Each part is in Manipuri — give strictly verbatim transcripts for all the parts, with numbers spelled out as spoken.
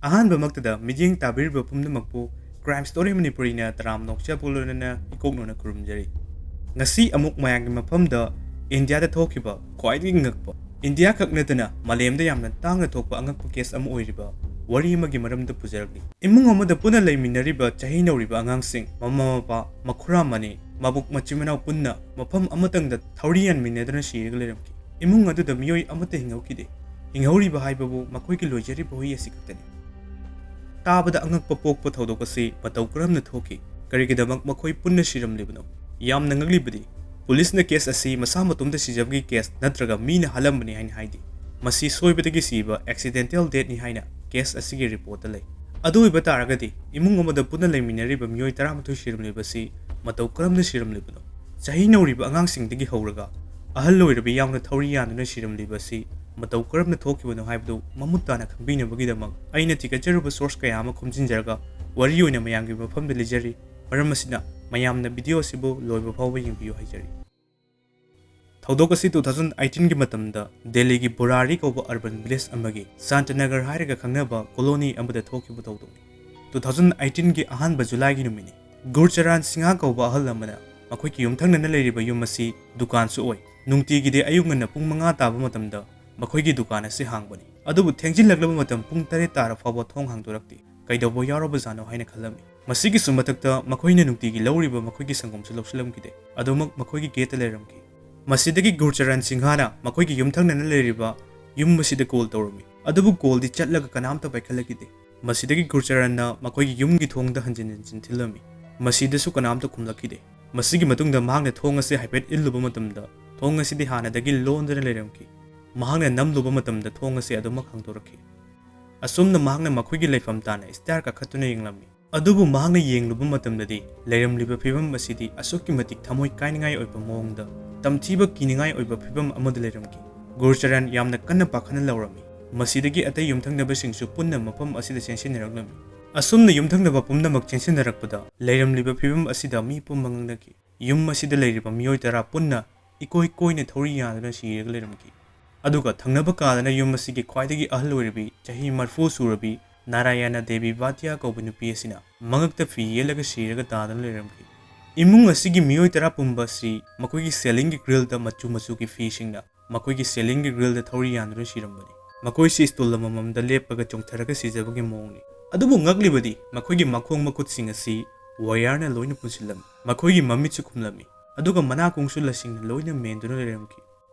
ꯑꯍꯥꯟꯕꯃꯛꯇꯗ ꯃꯤꯠꯌꯦꯡ ꯇꯥꯕꯤꯔꯤꯕ ꯄꯨꯝꯅꯃꯛꯄꯨ Crime Story ꯃꯅꯤꯄꯨꯔꯤꯅ ꯇꯔꯥꯝꯅ ꯑꯣꯛꯆꯕꯒ ꯂꯣꯏꯅꯅ ꯏꯀꯣꯛꯅꯅ ꯈꯨꯔꯨꯝꯖꯔꯤ꯫ ꯉꯁꯤ ꯑꯃꯨꯛ ꯃꯌꯥꯝꯒꯤ ꯃꯐꯝꯗ ꯏꯟꯗꯤꯌꯥꯗ ꯊꯣꯛꯈꯤꯕ ꯈ꯭ꯋꯥꯏꯗꯒꯤ ꯉꯛꯄ, ꯏꯟꯗꯤꯌꯥ ꯈꯛ ꯅꯠꯇꯅ ꯃꯥꯂꯦꯝꯗ ꯌꯥꯝꯅ ꯇꯥꯡꯅ ꯊꯣꯛꯄ ꯑꯉꯛꯄ ꯀꯦꯁ ꯑꯃ ꯑꯣꯏꯔꯤꯕ ꯋꯥꯔꯤ ꯑꯃꯒꯤ ꯃꯔꯝꯗ ꯄꯨꯖꯔꯛꯂꯤ꯫ ꯏꯃꯨꯡ ꯑꯃꯗ ꯄꯨꯟꯅ ꯂꯩꯃꯤꯟꯅꯔꯤꯕ ꯆꯍꯤ ꯅꯧꯔꯤꯕ ꯑꯉꯥꯡꯁꯤꯡ, ꯃꯃꯥ ꯃꯄꯥ, ꯃꯈꯨꯔꯥ ꯃꯅꯦ, ꯃꯕꯨꯛ ꯃꯆꯤꯟ ꯃꯅꯥꯎ ꯄꯨꯟꯅ ꯃꯐꯝ ꯑꯃꯇꯪꯗ ꯊꯧꯔꯤ ꯌꯥꯟꯃꯤꯟꯅꯗꯨꯅ ꯁꯤꯔꯒ ꯂꯩꯔꯝꯈꯤ꯫ ꯏꯃꯨꯡ ꯑꯗꯨꯗ ꯃꯤꯑꯣꯏ ꯑꯃꯠꯇ ꯍꯤꯡꯍꯧꯈꯤꯗꯦ꯫ ꯍꯤꯡꯍꯧꯔꯤꯕ ꯍꯥꯏꯕꯕꯨ ꯃꯈꯣꯏꯒꯤ ꯂꯣꯏꯖꯔꯤꯕ ꯍꯨꯏ ꯑꯁꯤ ꯈꯛꯇꯅꯤ꯫ ꯇꯥꯕꯗ ꯑꯉꯛꯄ ꯄꯣꯛꯄ ꯊꯧꯗꯣꯛ ꯑꯁꯤ ꯃꯇꯧ ꯀꯔꯝꯅ ꯊꯣꯛꯈꯤ? ꯀꯔꯤꯒꯤꯗꯃꯛ ꯃꯈꯣꯏ ꯄꯨꯟꯅ ꯁꯤꯔꯝꯂꯤꯕꯅꯣ? ꯌꯥꯝꯅ ꯉꯛꯂꯤꯕꯗꯤ, ꯄꯨꯂꯤꯁꯅ ꯀꯦꯁ ꯑꯁꯤ ꯃꯁꯥ ꯃꯇꯣꯝꯇ ꯁꯤꯖꯕꯒꯤ ꯀꯦꯁ ꯅꯠꯇ꯭ꯔꯒ ꯃꯤꯅ ꯍꯥꯠꯂꯝꯕꯅꯤ ꯍꯥꯏꯅ ꯍꯥꯏꯗꯦ꯫ ꯃꯁꯤ ꯁꯣꯏꯕꯗꯒꯤ ꯁꯤꯕ, accidental deathꯅꯤ ꯍꯥꯏꯅ ꯀꯦꯁ ꯑꯁꯤꯒꯤ ꯔꯤꯄꯣꯔꯠꯇ ꯂꯩ꯫ ꯑꯗꯨ ꯑꯣꯏꯕ ꯇꯥꯔꯒꯗꯤ, ꯏꯃꯨꯡ ꯑꯃꯗ ꯄꯨꯟꯅ ꯂꯩꯃꯤꯟꯅꯔꯤꯕ ꯃꯤꯑꯣꯏ ꯇꯔꯥꯃꯥꯊꯣꯏ ꯁꯤꯔꯝꯂꯤꯕꯁꯤ ꯃꯇꯧ ꯀꯔꯝꯅ ꯁꯤꯔꯝꯂꯤꯕꯅꯣ? ꯆꯍꯤ ꯅꯧꯔꯤꯕ ꯑꯉꯥꯡꯁꯤꯡꯗꯒꯤ ꯍꯧꯔꯒ ꯑꯍꯜ ꯑꯣꯏꯔꯕ ꯌꯥꯎꯅ ꯊꯧꯔꯤ ꯌꯥꯟꯗꯨꯅ ꯁꯤꯔꯝꯂꯤꯕ ꯑꯁꯤ ꯃꯇꯧ ꯀꯔꯝꯅ ꯊꯣꯛꯈꯤꯕꯅꯣ ꯍꯥꯏꯕꯗꯨ ꯃꯃꯨꯠ ꯇꯥꯅ ꯈꯪꯕꯤꯅꯕꯒꯤꯗꯃꯛ ꯑꯩꯅ ꯊꯤꯒꯠꯆꯔꯨꯕ ꯁꯣꯔꯁ ꯀꯌꯥ ꯑꯃ ꯈꯣꯝꯖꯤꯟꯖꯔꯒ ꯋꯥꯔꯤ ꯑꯣꯏꯅ ꯃꯌꯥꯝꯒꯤ ꯃꯐꯝꯗ ꯂꯤꯖꯔꯤ꯫ ꯃꯔꯝ ꯑꯁꯤꯅ, ꯃꯌꯥꯝꯅ ꯚꯤꯗꯤꯑꯣ ꯑꯁꯤꯕꯨ ꯂꯣꯏꯕ ꯐꯥꯎꯕ ꯌꯦꯡꯕꯤꯌꯨ ꯍꯥꯏꯖꯔꯤ꯫ ꯊꯧꯗꯣꯛ ꯑꯁꯤ two thousand eighteenꯒꯤ ꯃꯇꯝꯗ ꯗꯦꯜꯂꯤꯒꯤ ꯕꯣꯔꯥꯔꯤ ꯀꯧꯕ urban village ꯑꯃꯒꯤ ꯁꯥꯟꯇꯅꯒꯔ ꯍꯥꯏꯔꯒ ꯈꯪꯅꯕ ꯀꯣꯂꯣꯅꯤ ꯑꯃꯗ ꯊꯣꯛꯈꯤꯕ ꯊꯧꯗꯣꯛꯅꯤ꯫ Two thousand eighteenꯒꯤ ꯑꯍꯥꯟꯕ ꯖꯨꯂꯥꯏꯒꯤ ꯅꯨꯃꯤꯠꯅꯤ꯫ ꯒꯨꯔꯆꯔꯥꯟ ꯁꯤꯡꯍ ꯀꯧꯕ ꯑꯍꯜ ꯑꯃꯅ ꯃꯈꯣꯏꯒꯤ ꯌꯨꯝꯊꯪꯅꯅ ꯂꯩꯔꯤꯕ ꯌꯨꯝ ꯑꯁꯤ ꯗꯨꯀꯥꯟꯁꯨ ꯑꯣꯏ꯫ ꯅꯨꯡꯇꯤꯒꯤꯗꯤ ꯑꯌꯨꯛ ꯉꯟꯅ ꯄꯨꯡ ꯃꯉꯥ ꯇꯥꯕ ꯃꯇꯝꯗ ꯃꯈꯣꯏꯒꯤ ꯗꯨꯀꯥꯟ ꯑꯁꯤ ꯍꯥꯡꯕꯅꯤ꯫ ꯑꯗꯨꯕꯨ ꯊꯦꯡꯖꯤꯜꯂꯛꯂꯕ ꯃꯇꯝ ꯄꯨꯡ ꯇꯔꯦꯠ ꯇꯥꯔ ꯐꯥꯎꯕ ꯊꯣꯡ ꯍꯥꯡꯗꯣꯔꯛꯇꯦ꯫ ꯀꯩꯗꯧꯕ ꯌꯥꯎꯔꯕꯖꯥꯠꯅꯣ ꯍꯥꯏꯅ ꯈꯜꯂꯝꯃꯤ꯫ ꯃꯁꯤꯒꯤꯁꯨ ꯃꯊꯛꯇ ꯃꯈꯣꯏꯅ ꯅꯨꯡꯇꯤꯒꯤ ꯂꯧꯔꯤꯕ ꯃꯈꯣꯏꯒꯤ ꯁꯪꯒꯣꯝꯁꯨ ꯂꯧꯁꯤꯜꯂꯝꯈꯤꯗꯦ꯫ ꯑꯗꯨꯃꯛ ꯃꯈꯣꯏꯒꯤ ꯒꯦꯠꯇ ꯂꯩꯔꯝꯈꯤ꯫ ꯃꯁꯤꯗꯒꯤ ꯒꯨꯔꯆꯔꯟ ꯁꯤꯡꯍꯅ ꯃꯈꯣꯏꯒꯤ ꯌꯨꯝꯊꯪꯅꯅ ꯂꯩꯔꯤꯕ ꯌꯨꯝ ꯑꯁꯤꯗ ꯀꯣꯜ ꯇꯧꯔꯝꯃꯤ꯫ ꯑꯗꯨꯕꯨ ꯀꯣꯜꯗꯤ ꯆꯠꯂꯒ ꯀꯅꯥꯝꯇ ꯄꯥꯏꯈꯠꯂꯛꯈꯤꯗꯦ꯫ ꯃꯁꯤꯗꯒꯤ ꯒꯨꯔꯆꯔꯟꯅ ꯃꯈꯣꯏꯒꯤ ꯌꯨꯝꯒꯤ ꯊꯣꯡꯗ ꯍꯟꯖꯤꯟ ꯍꯟꯖꯤꯟ ꯊꯤꯜꯂꯝꯃꯤ꯫ ꯃꯁꯤꯗꯁꯨ ꯀꯅꯥꯝꯇ ꯈꯨꯝꯂꯛꯈꯤꯗꯦ꯫ ꯃꯁꯤꯒꯤ ꯃꯇꯨꯡꯗ ꯃꯍꯥꯛꯅ ꯊꯣꯡ ꯑꯁꯤ ꯍꯥꯏꯐꯦꯠ ꯏꯜꯂꯨꯕ ꯃꯇꯝꯗ ꯊꯣꯡ ꯑꯁꯤꯗꯤ ꯍꯥꯟꯅꯗꯒꯤ ꯂꯣꯟꯗꯨꯅ ꯂꯩꯔꯝꯈꯤ꯫ ꯃꯍꯥꯛꯅ ꯅꯝꯂꯨꯕ ꯃꯇꯝꯗ ꯊꯣꯡ ꯑꯁꯤ ꯑꯗꯨꯃꯛ ꯍꯥꯡꯗꯣꯔꯛꯈꯤ꯫ ꯑꯁꯨꯝꯅ ꯃꯍꯥꯛꯅ ꯃꯈꯣꯏꯒꯤ ꯂꯩꯐꯝ ꯇꯥꯅ ꯁ꯭ꯇꯦꯌꯔ ꯀꯥꯈꯠꯇꯨꯅ ꯌꯦꯡꯂꯝꯃꯤ꯫ ꯑꯗꯨꯕꯨ ꯃꯍꯥꯛꯅ ꯌꯦꯡꯂꯨꯕ ꯃꯇꯝꯗꯗꯤ ꯂꯩꯔꯝꯂꯤꯕ ꯐꯤꯕꯝ ꯑꯁꯤꯗꯤ ꯑꯁꯨꯛꯀꯤ ꯃꯇꯤꯛ ꯊꯃꯣꯏ ꯀꯥꯏꯅꯤꯡꯉꯥꯏ ꯑꯣꯏꯕ ꯃꯑꯣꯡꯗ, ꯇꯝꯊꯤꯕ ꯀꯤꯅꯤꯡꯉꯥꯏ ꯑꯣꯏꯕ ꯐꯤꯕꯝ ꯑꯃꯗ ꯂꯩꯔꯝꯈꯤ꯫ ꯒꯨꯔꯆꯔꯟ ꯌꯥꯝꯅ ꯀꯟꯅ ꯄꯥꯈꯠꯅ ꯂꯥꯎꯔꯝꯃꯤ꯫ ꯃꯁꯤꯗꯒꯤ ꯑꯇꯩ ꯌꯨꯝꯊꯪꯅꯕꯁꯤꯡꯁꯨ ꯄꯨꯟꯅ ꯃꯐꯝ ꯑꯁꯤꯗ ꯆꯦꯟꯁꯤꯟꯅꯔꯛꯂꯝꯃꯤ꯫ ꯑꯁꯨꯝꯅ ꯌꯨꯝꯊꯪꯅꯕ ꯄꯨꯝꯅꯃꯛ ꯆꯦꯟꯁꯤꯟꯅꯔꯛꯄꯗ ꯂꯩꯔꯝꯂꯤꯕ ꯐꯤꯕꯝ ꯑꯁꯤꯗ ꯃꯤ ꯄꯨꯝꯕ ꯉꯛꯅꯈꯤ꯫ ꯌꯨꯝ ꯑꯁꯤꯗ ꯂꯩꯔꯤꯕ ꯃꯤꯑꯣꯏ ꯇꯔꯥ ꯄꯨꯟꯅ ꯏꯀꯣꯏ ꯀꯣꯏꯅ ꯊꯧꯔꯤ ꯌꯥꯟꯗꯨꯅ ꯁꯤꯔꯒ ꯂꯩꯔꯝꯈꯤ꯫ ꯑꯗꯨꯒ ꯊꯪꯅꯕ ꯀꯥꯗꯅ ꯌꯨꯝ ꯑꯁꯤꯒꯤ ꯈ꯭ꯋꯥꯏꯗꯒꯤ ꯑꯍꯜ ꯑꯣꯏꯔꯕꯤ, ꯆꯍꯤ ꯃꯔꯤꯐꯨ ꯁꯨꯔꯕꯤ ꯅꯥꯔꯥꯌꯥꯅꯥ ꯗꯦꯕꯤ ꯚꯥꯇꯤꯌꯥ ꯀꯧꯕ ꯅꯨꯄꯤ ꯑꯁꯤꯅ ꯃꯉꯛꯇ ꯐꯤ ꯌꯦꯠꯂꯒ ꯁꯤꯔꯒ ꯇꯥꯗꯨꯅ ꯂꯩꯔꯝꯈꯤ꯫ ꯏꯃꯨꯡ ꯑꯁꯤꯒꯤ ꯃꯤꯑꯣꯏ ꯇꯔꯥ ꯄꯨꯝꯕ ꯑꯁꯤ ꯃꯈꯣꯏꯒꯤ ceiling ꯒꯤ grill ꯗ ꯃꯆꯨ ꯃꯆꯨꯒꯤ ꯐꯤꯁꯤꯡꯅ ꯃꯈꯣꯏꯒꯤ ceiling ꯒꯤ grill ꯗ ꯊꯧꯔꯤ ꯌꯥꯟꯗꯨꯅ ꯁꯤꯔꯝꯕꯅꯤ꯫ ꯃꯈꯣꯏꯁꯤ stool ꯑꯃꯃꯝꯗ ꯂꯦꯞꯄꯒ ꯆꯣꯡꯊꯔꯒ ꯁꯤꯖꯕꯒꯤ ꯃꯑꯣꯡꯅꯤ꯫ ꯑꯗꯨꯕꯨ ꯉꯛꯂꯤꯕꯗꯤ ꯃꯈꯣꯏꯒꯤ ꯃꯈꯣꯡ ꯃꯈꯨꯠꯁꯤꯡ ꯑꯁꯤ wire ꯅ ꯂꯣꯏꯅ ꯄꯨꯟꯁꯤꯜꯂꯝꯃꯤ꯫ ꯃꯈꯣꯏꯒꯤ ꯃꯃꯤꯠꯁꯨ ꯈꯨꯝꯂꯝꯃꯤ, ꯑꯗꯨꯒ ꯃꯅꯥ ꯀꯣꯡꯁꯨ ꯂꯁꯤꯡꯅ ꯂꯣꯏꯅ ꯃꯦꯟꯗꯨꯅ ꯂꯩꯔꯝꯈꯤ꯫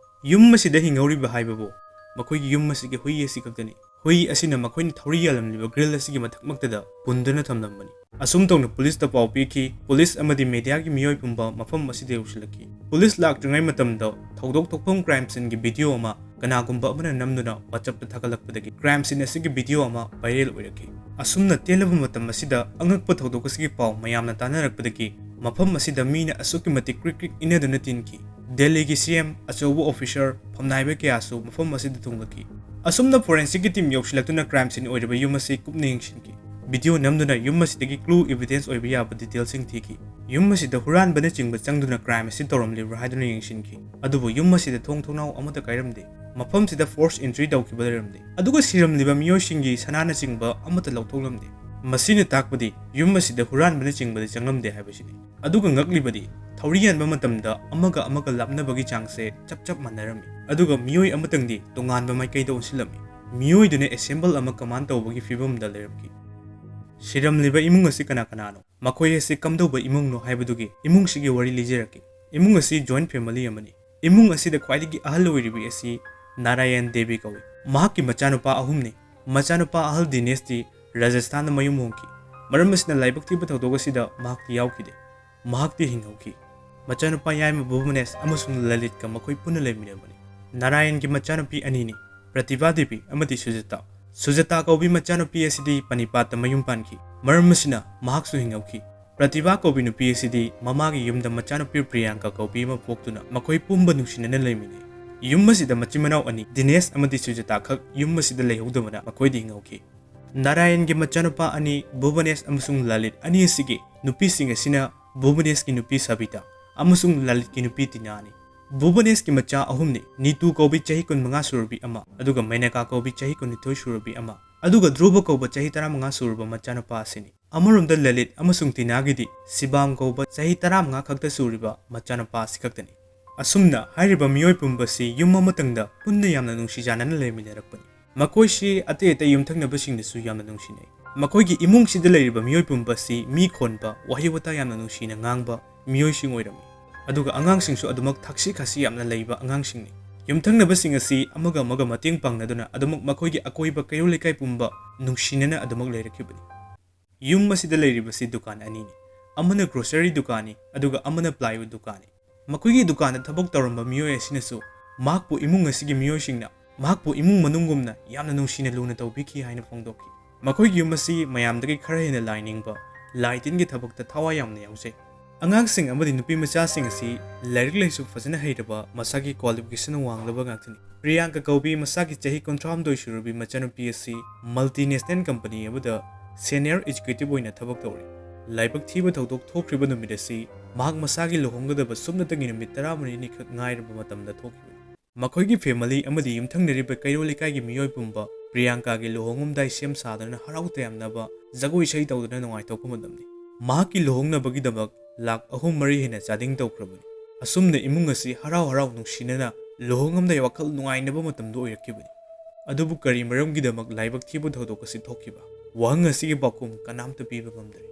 ꯌꯨꯝ ꯑꯁꯤꯗ ꯍꯤꯡꯍꯧꯔꯤꯕ ꯍꯥꯏꯕꯕꯨ ꯃꯈꯣꯏꯒꯤ ꯌꯨꯝ ꯑꯁꯤꯒꯤ ꯍꯨꯏ ꯑꯁꯤ ꯈꯛꯇꯅꯤ꯫ ꯍꯨꯏ ꯑꯁꯤꯅ ꯃꯈꯣꯏꯅ ꯊꯧꯔꯤ ꯌꯥꯜꯂꯝꯂꯤꯕ grill ꯑꯁꯤꯒꯤ ꯃꯊꯛꯃꯛꯇꯗ ꯄꯨꯟꯗꯨꯅ ꯊꯝꯂꯝꯕꯅꯤ꯫ ꯑꯁꯨꯝ ꯇꯧꯅ ꯄꯨꯂꯤꯁꯇ ꯄꯥꯎ ꯄꯤꯈꯤ꯫ ꯄꯨꯂꯤꯁ ꯑꯃꯗꯤ media ꯒꯤ ꯃꯤꯑꯣꯏ ꯄꯨꯝꯕ ꯃꯐꯝ ꯑꯁꯤꯗ ꯌꯧꯁꯤꯜꯂꯛꯈꯤ꯫ ꯄꯨꯂꯤꯁ ꯂꯥꯛꯇ꯭ꯔꯤꯉꯩ ꯃꯇꯝꯗ ꯊꯧꯗꯣꯛ ꯊꯣꯛꯐꯝ crime scene ꯒꯤ video ꯑꯃ ꯀꯅꯥꯒꯨꯝꯕ ꯑꯃꯅ ꯅꯝꯗꯨꯅ WhatsApp ꯇ ꯊꯥꯒꯠꯂꯛꯄꯗꯒꯤ crime scene ꯑꯁꯤꯒꯤ video ꯑꯃ viral ꯑꯣꯏꯔꯛꯈꯤ꯫ ꯑꯁꯨꯝꯅ ꯇꯦꯜꯂꯕ ꯃꯇꯝ ꯑꯁꯤꯗ ꯑꯉꯛꯄ ꯊꯧꯗꯣꯛ ꯑꯁꯤꯒꯤ ꯄꯥꯎ ꯃꯌꯥꯝꯅ ꯇꯥꯅꯔꯛꯄꯗꯒꯤ ꯃꯐꯝ ꯑꯁꯤꯗ ꯃꯤꯅ ꯑꯁꯨꯛꯀꯤ ꯃꯇꯤꯛ ꯀ꯭ꯔꯤꯛ ꯀ꯭ꯔꯤꯛ ꯏꯟꯅꯗꯨꯅ ꯇꯤꯟꯈꯤ꯫ ꯗꯦꯜꯂꯤꯒꯤ C M, ꯑꯆꯧꯕ officer, ꯐꯝꯅꯥꯏꯕ ꯀꯌꯥꯁꯨ ꯃꯐꯝ ꯑꯁꯤꯗ ꯊꯨꯡꯂꯈꯤ꯫ ꯑꯁꯨꯝꯅ forensic ꯀꯤ team ꯌꯧꯁꯤꯜꯂꯛꯇꯨꯅ crime scene ꯑꯣꯏꯔꯤꯕ ꯌꯨꯝ ꯑꯁꯤ ꯀꯨꯞꯅ ꯌꯦꯡꯁꯤꯟꯈꯤ꯫ Video ꯅꯝꯗꯨꯅ ꯌꯨꯝ ꯑꯁꯤꯗꯒꯤ clue evidence ꯑꯣꯏꯕ ꯌꯥꯕ detail ꯁꯤꯡ ꯊꯤꯈꯤ꯫ ꯌꯨꯝ ꯑꯁꯤꯗ ꯍꯨꯔꯥꯟꯕꯅꯆꯤꯡꯕ ꯆꯪꯗꯨꯅ crime ꯑꯁꯤ ꯇꯧꯔꯝꯂꯤꯕ꯭ꯔꯥ ꯍꯥꯏꯗꯨꯅ ꯌꯦꯡꯁꯤꯟꯈꯤ꯫ ꯑꯗꯨꯕꯨ ꯌꯨꯝ ꯑꯁꯤꯗ ꯊꯣꯡ ꯊꯣꯡꯅꯥꯎ ꯑꯃꯠꯇ ꯀꯥꯏꯔꯝꯗꯦ꯫ ꯃꯐꯝꯁꯤꯗ force entry ꯇꯧꯈꯤꯕ ꯂꯩꯔꯝꯗꯦ꯫ ꯑꯗꯨꯒ ꯁꯤꯔꯝꯂꯤꯕ ꯃꯤꯑꯣꯏꯁꯤꯡꯒꯤ ꯁꯅꯥꯅꯆꯤꯡꯕ ꯑꯃꯠꯇ ꯂꯧꯊꯣꯛꯂꯝꯗꯦ꯫ ꯃꯁꯤꯅ ꯇꯥꯛꯄꯗꯤ ꯌꯨꯝ ꯑꯁꯤꯗ ꯍꯨꯔꯥꯟꯕꯅꯆꯤꯡꯕꯗꯤ ꯆꯪꯂꯝꯗꯦ ꯍꯥꯏꯕꯁꯤꯅꯤ꯫ ꯑꯗꯨꯒ ꯉꯛꯂꯤꯕꯗꯤ ꯊꯧꯔꯤ ꯌꯥꯟꯕ ꯃꯇꯝꯗ ꯑꯃꯒ ꯑꯃꯒ ꯂꯥꯞꯅꯕꯒꯤ ꯆꯥꯡꯁꯦ ꯆꯞ ꯆꯞ ꯃꯥꯟꯅꯔꯝꯃꯤ꯫ ꯑꯗꯨꯒ ꯃꯤꯑꯣꯏ ꯑꯃꯇꯪꯗꯤ ꯇꯣꯉꯥꯟꯕ ꯃꯥꯏꯀꯩꯗ ꯑꯣꯟꯁꯤꯜꯂꯝꯃꯤ꯫ ꯃꯤꯑꯣꯏꯗꯨꯅ assemble ꯑꯃ command ꯇꯧꯕꯒꯤ ꯐꯤꯕꯝꯗ ꯂꯩꯔꯝꯈꯤ꯫ ꯁꯤꯔꯝꯂꯤꯕ ꯏꯃꯨꯡ ꯑꯁꯤ ꯀꯅꯥ ꯀꯅꯥꯅꯣ? ꯃꯈꯣꯏ ꯑꯁꯤ ꯀꯝꯗꯧꯕ ꯏꯃꯨꯡꯅꯣ ꯍꯥꯏꯕꯗꯨꯒꯤ ꯏꯃꯨꯡꯁꯤꯒꯤ ꯋꯥꯔꯤ ꯂꯤꯖꯔꯛꯀꯦ꯫ ꯏꯃꯨꯡ ꯑꯁꯤ joint family ꯑꯃꯅꯤ꯫ ꯏꯃꯨꯡ ꯑꯁꯤꯗ ꯈ꯭ꯋꯥꯏꯗꯒꯤ ꯑꯍꯜ ꯑꯣꯏꯔꯤꯕꯤ ꯑꯁꯤ ꯅꯥꯔꯥꯌꯟ ꯗꯦꯕꯤ ꯀꯧꯏ꯫ ꯃꯍꯥꯛꯀꯤ ꯃꯆꯥꯅꯨꯄꯥ ꯑꯍꯨꯝꯅꯤ꯫ ꯃꯆꯥꯅꯨꯄꯥ ꯑꯍꯜ ꯗꯤꯅꯦꯁꯇꯤ ꯔꯥꯖꯁꯊꯥꯟꯗ ꯃꯌꯨꯝ ꯍꯣꯡꯈꯤ꯫ ꯃꯔꯝ ꯑꯁꯤꯅ ꯂꯥꯏꯕꯛ ꯊꯤꯕ ꯊꯧꯗꯣꯛ ꯑꯁꯤꯗ ꯃꯍꯥꯛꯇꯤ ꯌꯥꯎꯈꯤꯗꯦ꯫ ꯃꯍꯥꯛꯇꯤ ꯍꯤꯡꯍꯧꯈꯤ꯫ ꯃꯆꯥꯅꯨꯄꯥ ꯌꯥꯏꯃ ꯚꯨꯕꯅꯦꯁ ꯑꯃꯁꯨꯡ ꯂꯂꯤꯠꯀ ꯃꯈꯣꯏ ꯄꯨꯟꯅ ꯂꯩꯃꯤꯟꯅꯕꯅꯤ꯫ ꯅꯥꯔꯥꯌꯟꯒꯤ ꯃꯆꯥꯅꯨꯄꯤ ꯑꯅꯤꯅꯤ, ꯄ꯭ꯔꯇꯤꯚꯥ ꯗꯦꯕꯤ ꯑꯃꯗꯤ ꯁꯨꯖꯥꯇꯥ꯫ ꯁꯨꯖꯥꯇꯥ ꯀꯧꯕꯤ ꯃꯆꯥꯅꯨꯄꯤ ꯑꯁꯤꯗꯤ ꯄꯅꯤꯄꯥꯠꯇ ꯃꯌꯨꯝ ꯄꯥꯟꯈꯤ꯫ ꯃꯔꯝ ꯑꯁꯤꯅ ꯃꯍꯥꯛꯁꯨ ꯍꯤꯡꯍꯧꯈꯤ꯫ ꯄ꯭ꯔꯇꯤꯚꯥ ꯀꯧꯕꯤ ꯅꯨꯄꯤ ꯑꯁꯤꯗꯤ ꯃꯃꯥꯒꯤ ꯌꯨꯝꯗ ꯃꯆꯥꯅꯨꯄꯤ ꯄ꯭ꯔꯤꯌꯥꯡꯀꯥ ꯀꯧꯕꯤ ꯑꯃ ꯄꯣꯛꯇꯨꯅ ꯃꯈꯣꯏ ꯄꯨꯝꯕ ꯅꯨꯡꯁꯤꯅꯅ ꯂꯩꯃꯤꯟꯅꯩ꯫ ꯌꯨꯝ ꯑꯁꯤꯗ ꯃꯆꯤꯟ ꯃꯅꯥꯎ ꯑꯅꯤ, ꯗꯤꯅꯦꯁ ꯑꯃꯗꯤ ꯁꯨꯖꯥꯇꯥ ꯈꯛ ꯌꯨꯝ ꯑꯁꯤꯗ ꯂꯩꯍꯧꯗꯕꯅ ꯃꯈꯣꯏꯗꯤ ꯍꯤꯡꯍꯧꯈꯤ꯫ ꯅꯥꯔꯥꯌꯟꯒꯤ ꯃꯆꯥꯅꯨꯄꯥ ꯑꯅꯤ, ꯚꯨꯕꯅꯦꯁ ꯑꯃꯁꯨꯡ ꯂꯂꯤꯠ ꯑꯅꯤ ꯑꯁꯤꯒꯤ ꯅꯨꯄꯤꯁꯤꯡ ꯑꯁꯤꯅ ꯚꯨꯕꯅꯦꯁꯀꯤ ꯅꯨꯄꯤ ꯁꯕꯤꯇꯥ ꯑꯃꯁꯨꯡ ꯂꯂꯤꯠꯀꯤ ꯅꯨꯄꯤ ꯇꯤꯅꯥꯅꯤ꯫ ꯚꯨꯕꯅꯦꯁꯀꯤ ꯃꯆꯥ ꯑꯍꯨꯝꯅꯤ, ꯅꯤꯇꯨ ꯀꯧꯕꯤ ꯆꯍꯤ ꯀꯨꯟꯃꯉꯥ ꯁꯨꯔꯕꯤ ꯑꯃ, ꯑꯗꯨꯒ ꯃꯦꯅꯀꯥ ꯀꯧꯕꯤ ꯆꯍꯤ ꯀꯨꯟꯅꯤꯊꯣꯏ ꯁꯨꯔꯕꯤ ꯑꯃ, ꯑꯗꯨꯒ ꯙ꯭ꯔꯨꯕ ꯀꯧꯕ ꯆꯍꯤ ꯇꯔꯥꯃꯉꯥ ꯁꯨꯔꯕ ꯃꯆꯥꯅꯨꯄꯥ ꯑꯁꯤꯅꯤ꯫ ꯑꯃꯔꯣꯝꯗ ꯂꯂꯤꯠ ꯑꯃꯁꯨꯡ ꯇꯤꯅꯥꯒꯤꯗꯤ ꯁꯤꯕꯥꯝ ꯀꯧꯕ ꯆꯍꯤ ꯇꯔꯥꯃꯉꯥ ꯈꯛꯇ ꯁꯨꯔꯤꯕ ꯃꯆꯥꯅꯨꯄꯥ ꯑꯁꯤ ꯈꯛꯇꯅꯤ꯫ ꯑꯁꯨꯝꯅ ꯍꯥꯏꯔꯤꯕ ꯃꯤꯑꯣꯏ ꯄꯨꯝꯕꯁꯤ ꯌꯨꯝ ꯑꯃꯇꯪꯗ ꯄꯨꯟꯅ ꯌꯥꯝꯅ ꯅꯨꯡꯁꯤ ꯆꯥꯟꯅꯅ ꯂꯩꯃꯤꯟꯅꯔꯛꯄꯅꯤ꯫ ꯃꯈꯣꯏꯁꯤ ꯑꯇꯩ ꯑꯇꯩ ꯌꯨꯝꯊꯪꯅꯕꯁꯤꯡꯅꯁꯨ ꯌꯥꯝꯅ ꯅꯨꯡꯁꯤꯅꯩ꯫ ꯃꯈꯣꯏꯒꯤ ꯏꯃꯨꯡꯁꯤꯗ ꯂꯩꯔꯤꯕ ꯃꯤꯑꯣꯏ ꯄꯨꯝꯕꯁꯤ ꯃꯤ ꯈꯣꯟꯕ, ꯋꯥꯍꯩ ꯋꯥꯇꯥ ꯌꯥꯝꯅ ꯅꯨꯡꯁꯤꯅ ꯉꯥꯡꯕ ꯃꯤꯑꯣꯏꯁꯤꯡ ꯑꯣꯏꯔꯝꯃꯤ꯫ ꯑꯗꯨꯒ ꯑꯉꯥꯡꯁꯤꯡꯁꯨ ꯑꯗꯨꯃꯛ ꯊꯛꯁꯤ ꯈꯥꯁꯤ ꯌꯥꯝꯅ ꯂꯩꯕ ꯑꯉꯥꯡꯁꯤꯡꯅꯤ꯫ ꯌꯨꯝꯊꯪꯅꯕꯁꯤꯡ ꯑꯁꯤ ꯑꯃꯒ ꯑꯃꯒ ꯃꯇꯦꯡ ꯄꯥꯡꯅꯗꯨꯅ ꯑꯗꯨꯃꯛ ꯃꯈꯣꯏꯒꯤ ꯑꯀꯣꯏꯕ ꯀꯩꯔꯣꯜ ꯂꯩꯀꯥꯏ ꯄꯨꯝꯕ ꯅꯨꯡꯁꯤꯅꯅ ꯑꯗꯨꯃꯛ ꯂꯩꯔꯛꯈꯤꯕꯅꯤ꯫ ꯌꯨꯝ ꯑꯁꯤꯗ ꯂꯩꯔꯤꯕꯁꯤ ꯗꯨꯀꯥꯟ ꯑꯅꯤꯅꯤ꯫ ꯑꯃꯅ grocery ꯗꯨꯀꯥꯟꯅꯤ, ꯑꯗꯨꯒ ꯑꯃꯅ plywood ꯗꯨꯀꯥꯟꯅꯤ꯫ ꯃꯈꯣꯏꯒꯤ ꯗꯨꯀꯥꯟꯗ ꯊꯕꯛ ꯇꯧꯔꯝꯕ ꯃꯤꯑꯣꯏ ꯑꯁꯤꯅꯁꯨ ꯃꯍꯥꯛꯄꯨ ꯏꯃꯨꯡ ꯑꯁꯤꯒꯤ ꯃꯤꯑꯣꯏꯁꯤꯡꯅ ꯃꯍꯥꯛꯄꯨ ꯏꯃꯨꯡ ꯃꯅꯨꯡꯒꯨꯝꯅ ꯌꯥꯝꯅ ꯅꯨꯡꯁꯤꯅ ꯂꯨꯅ ꯇꯧꯕꯤꯈꯤ ꯍꯥꯏꯅ ꯐꯣꯡꯗꯣꯛꯈꯤ꯫ ꯃꯈꯣꯏꯒꯤ ꯌꯨꯝ ꯑꯁꯤ ꯃꯌꯥꯝꯗꯒꯤ ꯈꯔ ꯍꯦꯟꯅ ꯂꯥꯏ ꯅꯤꯡꯕ, ꯂꯥꯏ ꯇꯤꯟꯒꯤ ꯊꯕꯛꯇ ꯊꯋꯥꯏ ꯌꯥꯝꯅ ꯌꯥꯎꯖꯩ꯫ ꯑꯉꯥꯡꯁꯤꯡ ꯑꯃꯗꯤ ꯅꯨꯄꯤ ꯃꯆꯥꯁꯤꯡ ꯑꯁꯤ ꯂꯥꯏꯔꯤꯛ ꯂꯥꯏꯁꯨ ꯐꯖꯅ ꯍꯩꯔꯕ, ꯃꯁꯥꯒꯤ qualification ꯋꯥꯡꯂꯕ ꯉꯥꯛꯇꯅꯤ꯫ ꯄ꯭ꯔꯤꯌꯥꯡꯀꯥ ꯀꯧꯕꯤ ꯃꯁꯥꯒꯤ ꯆꯍꯤ ꯀꯨꯟꯊ꯭ꯔꯥꯍꯨꯝꯗꯣꯏ ꯁꯨꯔꯕꯤ ꯃꯆꯥꯅꯨꯄꯤ ꯑꯁꯤ multinational company ꯑꯃꯗ senior executive ꯑꯣꯏꯅ ꯊꯕꯛ ꯇꯧꯔꯤ꯫ ꯂꯥꯏꯕꯛ ꯊꯤꯕ ꯊꯧꯗꯣꯛ ꯊꯣꯛꯈ꯭ꯔꯤꯕ ꯅꯨꯃꯤꯠ ꯑꯁꯤ ꯃꯍꯥꯛ ꯃꯁꯥꯒꯤ ꯂꯨꯍꯣꯡꯒꯗꯕ ꯁꯨꯞꯅꯇꯒꯤ ꯅꯨꯃꯤꯠ ꯇꯔꯥꯃꯔꯤꯅꯤ ꯈꯛ ꯉꯥꯏꯔꯕ ꯃꯇꯝꯗ ꯊꯣꯛꯈꯤꯕꯅꯤ꯫ ꯃꯈꯣꯏꯒꯤ family ꯑꯃꯗꯤ ꯌꯨꯝꯊꯪꯅꯔꯤꯕ ꯀꯩꯔꯣꯜ ꯂꯩꯀꯥꯏꯒꯤ ꯃꯤꯑꯣꯏ ꯄꯨꯝꯕ ꯄ꯭ꯔꯤꯌꯥꯡꯀꯥꯒꯤ ꯂꯨꯍꯣꯡꯉꯝꯗꯥꯏ ꯁꯦꯝ ꯁꯥꯗꯨꯅ ꯍꯔꯥꯎ ꯇꯌꯥꯝꯅꯕ, ꯖꯒꯣꯏ ꯏꯁꯩ ꯇꯧꯗꯨꯅ ꯅꯨꯡꯉꯥꯏꯊꯣꯛꯄ ꯃꯇꯝꯅꯤ꯫ ꯃꯍꯥꯛꯀꯤ ꯂꯨꯍꯣꯡꯅꯕꯒꯤꯗꯃꯛ ꯂꯥꯛ ꯑꯍꯨꯝ ꯃꯔꯤ ꯍꯦꯟꯅ ꯆꯥꯗꯤꯡ ꯇꯧꯈ꯭ꯔꯕꯅꯤ꯫ ꯑꯁꯨꯝꯅ ꯏꯃꯨꯡ ꯑꯁꯤ ꯍꯔꯥꯎ ꯍꯔꯥꯎ ꯅꯨꯡꯁꯤꯅꯅ ꯂꯨꯍꯣꯡꯉꯝꯗꯥꯏ ꯋꯥꯈꯜ ꯅꯨꯡꯉꯥꯏꯅꯕ ꯃꯇꯝꯗꯨ ꯑꯣꯏꯔꯛꯈꯤꯕꯅꯤ꯫ ꯑꯗꯨꯕꯨ ꯀꯔꯤ ꯃꯔꯝꯒꯤꯗꯃꯛ ꯂꯥꯏꯕꯛ ꯊꯤꯕ ꯊꯧꯗꯣꯛ ꯑꯁꯤ ꯊꯣꯛꯈꯤꯕ? ꯋꯥꯍꯪ ꯑꯁꯤꯒꯤ ꯄꯥꯎꯈꯨꯝ ꯀꯅꯥꯝꯇ ꯄꯤꯕ ꯉꯝꯗ꯭ꯔꯤ꯫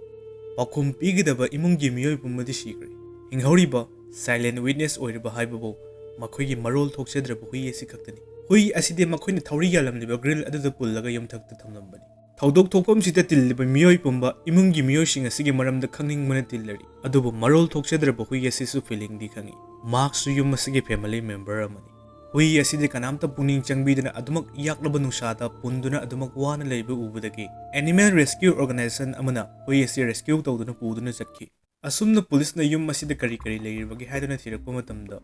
ꯄꯥꯎꯈꯨꯝ ꯄꯤꯒꯗꯕ ꯏꯃꯨꯡꯒꯤ ꯃꯤꯑꯣꯏ ꯄꯨꯝꯕꯗꯤ ꯁꯤꯈ꯭ꯔꯦ꯫ ꯍꯤꯡꯍꯧꯔꯤꯕ silent witness ꯑꯣꯏꯔꯤꯕ ꯍꯥꯏꯕꯕꯨ ꯃꯈꯣꯏꯒꯤ ꯃꯔꯣꯜ ꯊꯣꯛꯆꯗ꯭ꯔꯕ ꯍꯨꯏ ꯑꯁꯤ ꯈꯛꯇꯅꯤ꯫ ꯍꯨꯏ ꯑꯁꯤꯗꯤ ꯃꯈꯣꯏꯅ ꯊꯧꯔꯤ ꯌꯥꯜꯂꯝꯂꯤꯕ grill ꯑꯗꯨꯗ ꯄꯨꯜꯂꯒ ꯌꯨꯝꯊꯛꯇ ꯊꯝꯂꯝꯕꯅꯤ꯫ ꯊꯧꯗꯣꯛ ꯊꯣꯛꯐꯝꯁꯤꯗ ꯇꯤꯜꯂꯤꯕ ꯃꯤꯑꯣꯏ ꯄꯨꯝꯕ ꯏꯃꯨꯡꯒꯤ ꯃꯤꯑꯣꯏꯁꯤꯡ ꯑꯁꯤꯒꯤ ꯃꯔꯝꯗ ꯈꯪꯅꯤꯡꯕꯅ ꯇꯤꯜꯂꯔꯤ꯫ ꯑꯗꯨꯕꯨ ꯃꯔꯣꯜ ꯊꯣꯛꯆꯗ꯭ꯔꯕ ꯍꯨꯏ ꯑꯁꯤꯁꯨ feelingꯗꯤ ꯈꯪꯏ꯫ ꯃꯍꯥꯛꯁꯨ ꯌꯨꯝ ꯑꯁꯤꯒꯤ family member ꯑꯃꯅꯤ꯫ ꯍꯨꯏ ꯑꯁꯤꯗꯤ ꯀꯅꯥꯝꯇ ꯄꯨꯛꯅꯤꯡ ꯆꯪꯕꯤꯗꯅ ꯑꯗꯨꯃꯛ ꯌꯥꯛꯂꯕ ꯅꯨꯡꯁꯥꯗ ꯄꯨꯟꯗꯨꯅ ꯑꯗꯨꯃꯛ ꯋꯥꯅ ꯂꯩꯕ ꯎꯕꯗꯒꯤ animal rescue organization ꯑꯃꯅ ꯍꯨꯏ ꯑꯁꯤ rescue ꯇꯧꯗꯨꯅ ꯄꯨꯗꯨꯅ ꯆꯠꯈꯤ꯫ ꯑꯁꯨꯝꯅ ꯄꯨꯂꯤꯁꯅ ꯌꯨꯝ ꯑꯁꯤꯗ ꯀꯔꯤ ꯀꯔꯤ ꯂꯩꯔꯤꯕꯒꯦ ꯍꯥꯏꯗꯨꯅ ꯊꯤꯔꯛꯄ ꯃꯇꯝꯗ,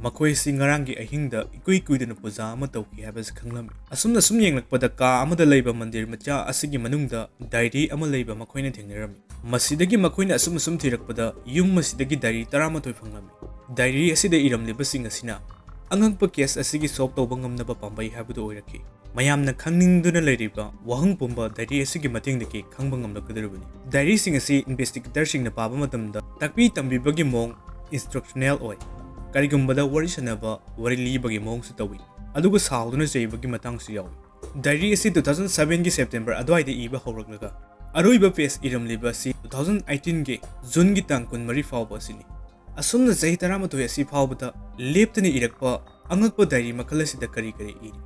ꯃꯈꯣꯏ ꯑꯁꯤ ꯉꯔꯥꯡꯒꯤ ꯑꯍꯤꯡꯗ ꯏꯀꯨꯏ ꯀꯨꯏꯗꯅ ꯄꯨꯖꯥ ꯑꯃ ꯇꯧꯈꯤ ꯍꯥꯏꯕꯁꯤ ꯈꯪꯂꯝꯃꯤ꯫ ꯑꯁꯨꯝꯅ ꯁꯨꯝ ꯌꯦꯡꯂꯛꯄꯗ, ꯀꯥ ꯑꯃꯗ ꯂꯩꯕ ꯃꯟꯗꯤꯔ ꯃꯆꯥ ꯑꯁꯤꯒꯤ ꯃꯅꯨꯡꯗ diary ꯑꯃ ꯂꯩꯕ ꯃꯈꯣꯏꯅ ꯊꯦꯡꯅꯔꯝꯃꯤ꯫ ꯃꯁꯤꯗꯒꯤ ꯃꯈꯣꯏꯅ ꯑꯁꯨꯝ ꯑꯁꯨꯝ ꯊꯤꯔꯛꯄꯗ, ꯌꯨꯝ ꯑꯁꯤꯗꯒꯤ diary ꯇꯔꯥꯃꯥꯊꯣꯏ ꯐꯪꯂꯝꯃꯤ꯫ Diary ꯑꯁꯤꯗ ꯏꯔꯝꯂꯤꯕꯁꯤꯡ ꯑꯁꯤꯅ ꯑꯉꯛꯄ ꯀꯦꯁ ꯑꯁꯤꯒꯤ ꯁꯣꯜꯕ ꯇꯧꯕ ꯉꯝꯅꯕ ꯄꯥꯝꯕꯩ ꯍꯥꯏꯕꯗꯨ ꯑꯣꯏꯔꯛꯈꯤ꯫ ꯃꯌꯥꯝꯅ ꯈꯪꯅꯤꯡꯗꯨꯅ ꯂꯩꯔꯤꯕ ꯋꯥꯍꯪ ꯄꯨꯝꯕ ꯗꯥꯏꯔꯤ ꯑꯁꯤꯒꯤ ꯃꯇꯦꯡꯗꯒꯤ ꯈꯪꯕ ꯉꯝꯂꯛꯀꯗꯧꯔꯤꯕꯅꯤ꯫ ꯗꯥꯏꯔꯤꯁꯤꯡ ꯑꯁꯤ ꯏꯟꯚꯦꯁꯇꯤꯒꯦꯇꯔꯁꯤꯡꯅ ꯄꯥꯕ ꯃꯇꯝꯗ ꯇꯥꯛꯄꯤ ꯇꯝꯕꯤꯕꯒꯤ ꯃꯑꯣꯡ ꯏꯟꯁꯇ꯭ꯔꯛꯁꯅꯦꯜ ꯑꯣꯏ꯫ ꯀꯔꯤꯒꯨꯝꯕꯗ ꯋꯥꯔꯤ ꯁꯥꯟꯅꯕ, ꯋꯥꯔꯤ ꯂꯤꯕꯒꯤ ꯃꯑꯣꯡꯁꯨ ꯇꯧꯏ, ꯑꯗꯨꯒ ꯁꯥꯎꯗꯨꯅ ꯆꯩꯕꯒꯤ ꯃꯇꯥꯡꯁꯨ ꯌꯥꯎꯏ꯫ ꯗꯥꯏꯔꯤ ꯑꯁꯤ ꯇꯨ ꯊꯥꯎꯖꯟ ꯁꯚꯦꯟꯒꯤ ꯁꯦꯞꯇꯦꯝꯕꯔ ꯑꯗꯨꯋꯥꯏꯗ ꯏꯕ ꯍꯧꯔꯛꯂꯒ ꯑꯔꯣꯏꯕ ꯄꯦꯖ ꯏꯔꯝꯂꯤꯕ ꯑꯁꯤ ꯇꯨ ꯊꯥꯎꯖꯟ ꯑꯩꯠꯇꯤꯟꯒꯤ ꯖꯨꯟꯒꯤ ꯇꯥꯡ ꯀꯨꯟꯃꯔꯤ ꯐꯥꯎꯕ ꯑꯁꯤꯅꯤ꯫ ꯑꯁꯨꯝꯅ ꯆꯍꯤ ꯇꯔꯥꯃꯥꯊꯣꯏ ꯑꯁꯤ ꯐꯥꯎꯕꯗ ꯂꯦꯞꯇꯅ ꯏꯔꯛꯄ ꯑꯉꯛꯄ ꯗꯥꯏꯔꯤ ꯃꯈꯜ ꯑꯁꯤꯗ ꯀꯔꯤ ꯀꯔꯤ ꯏꯔꯤ?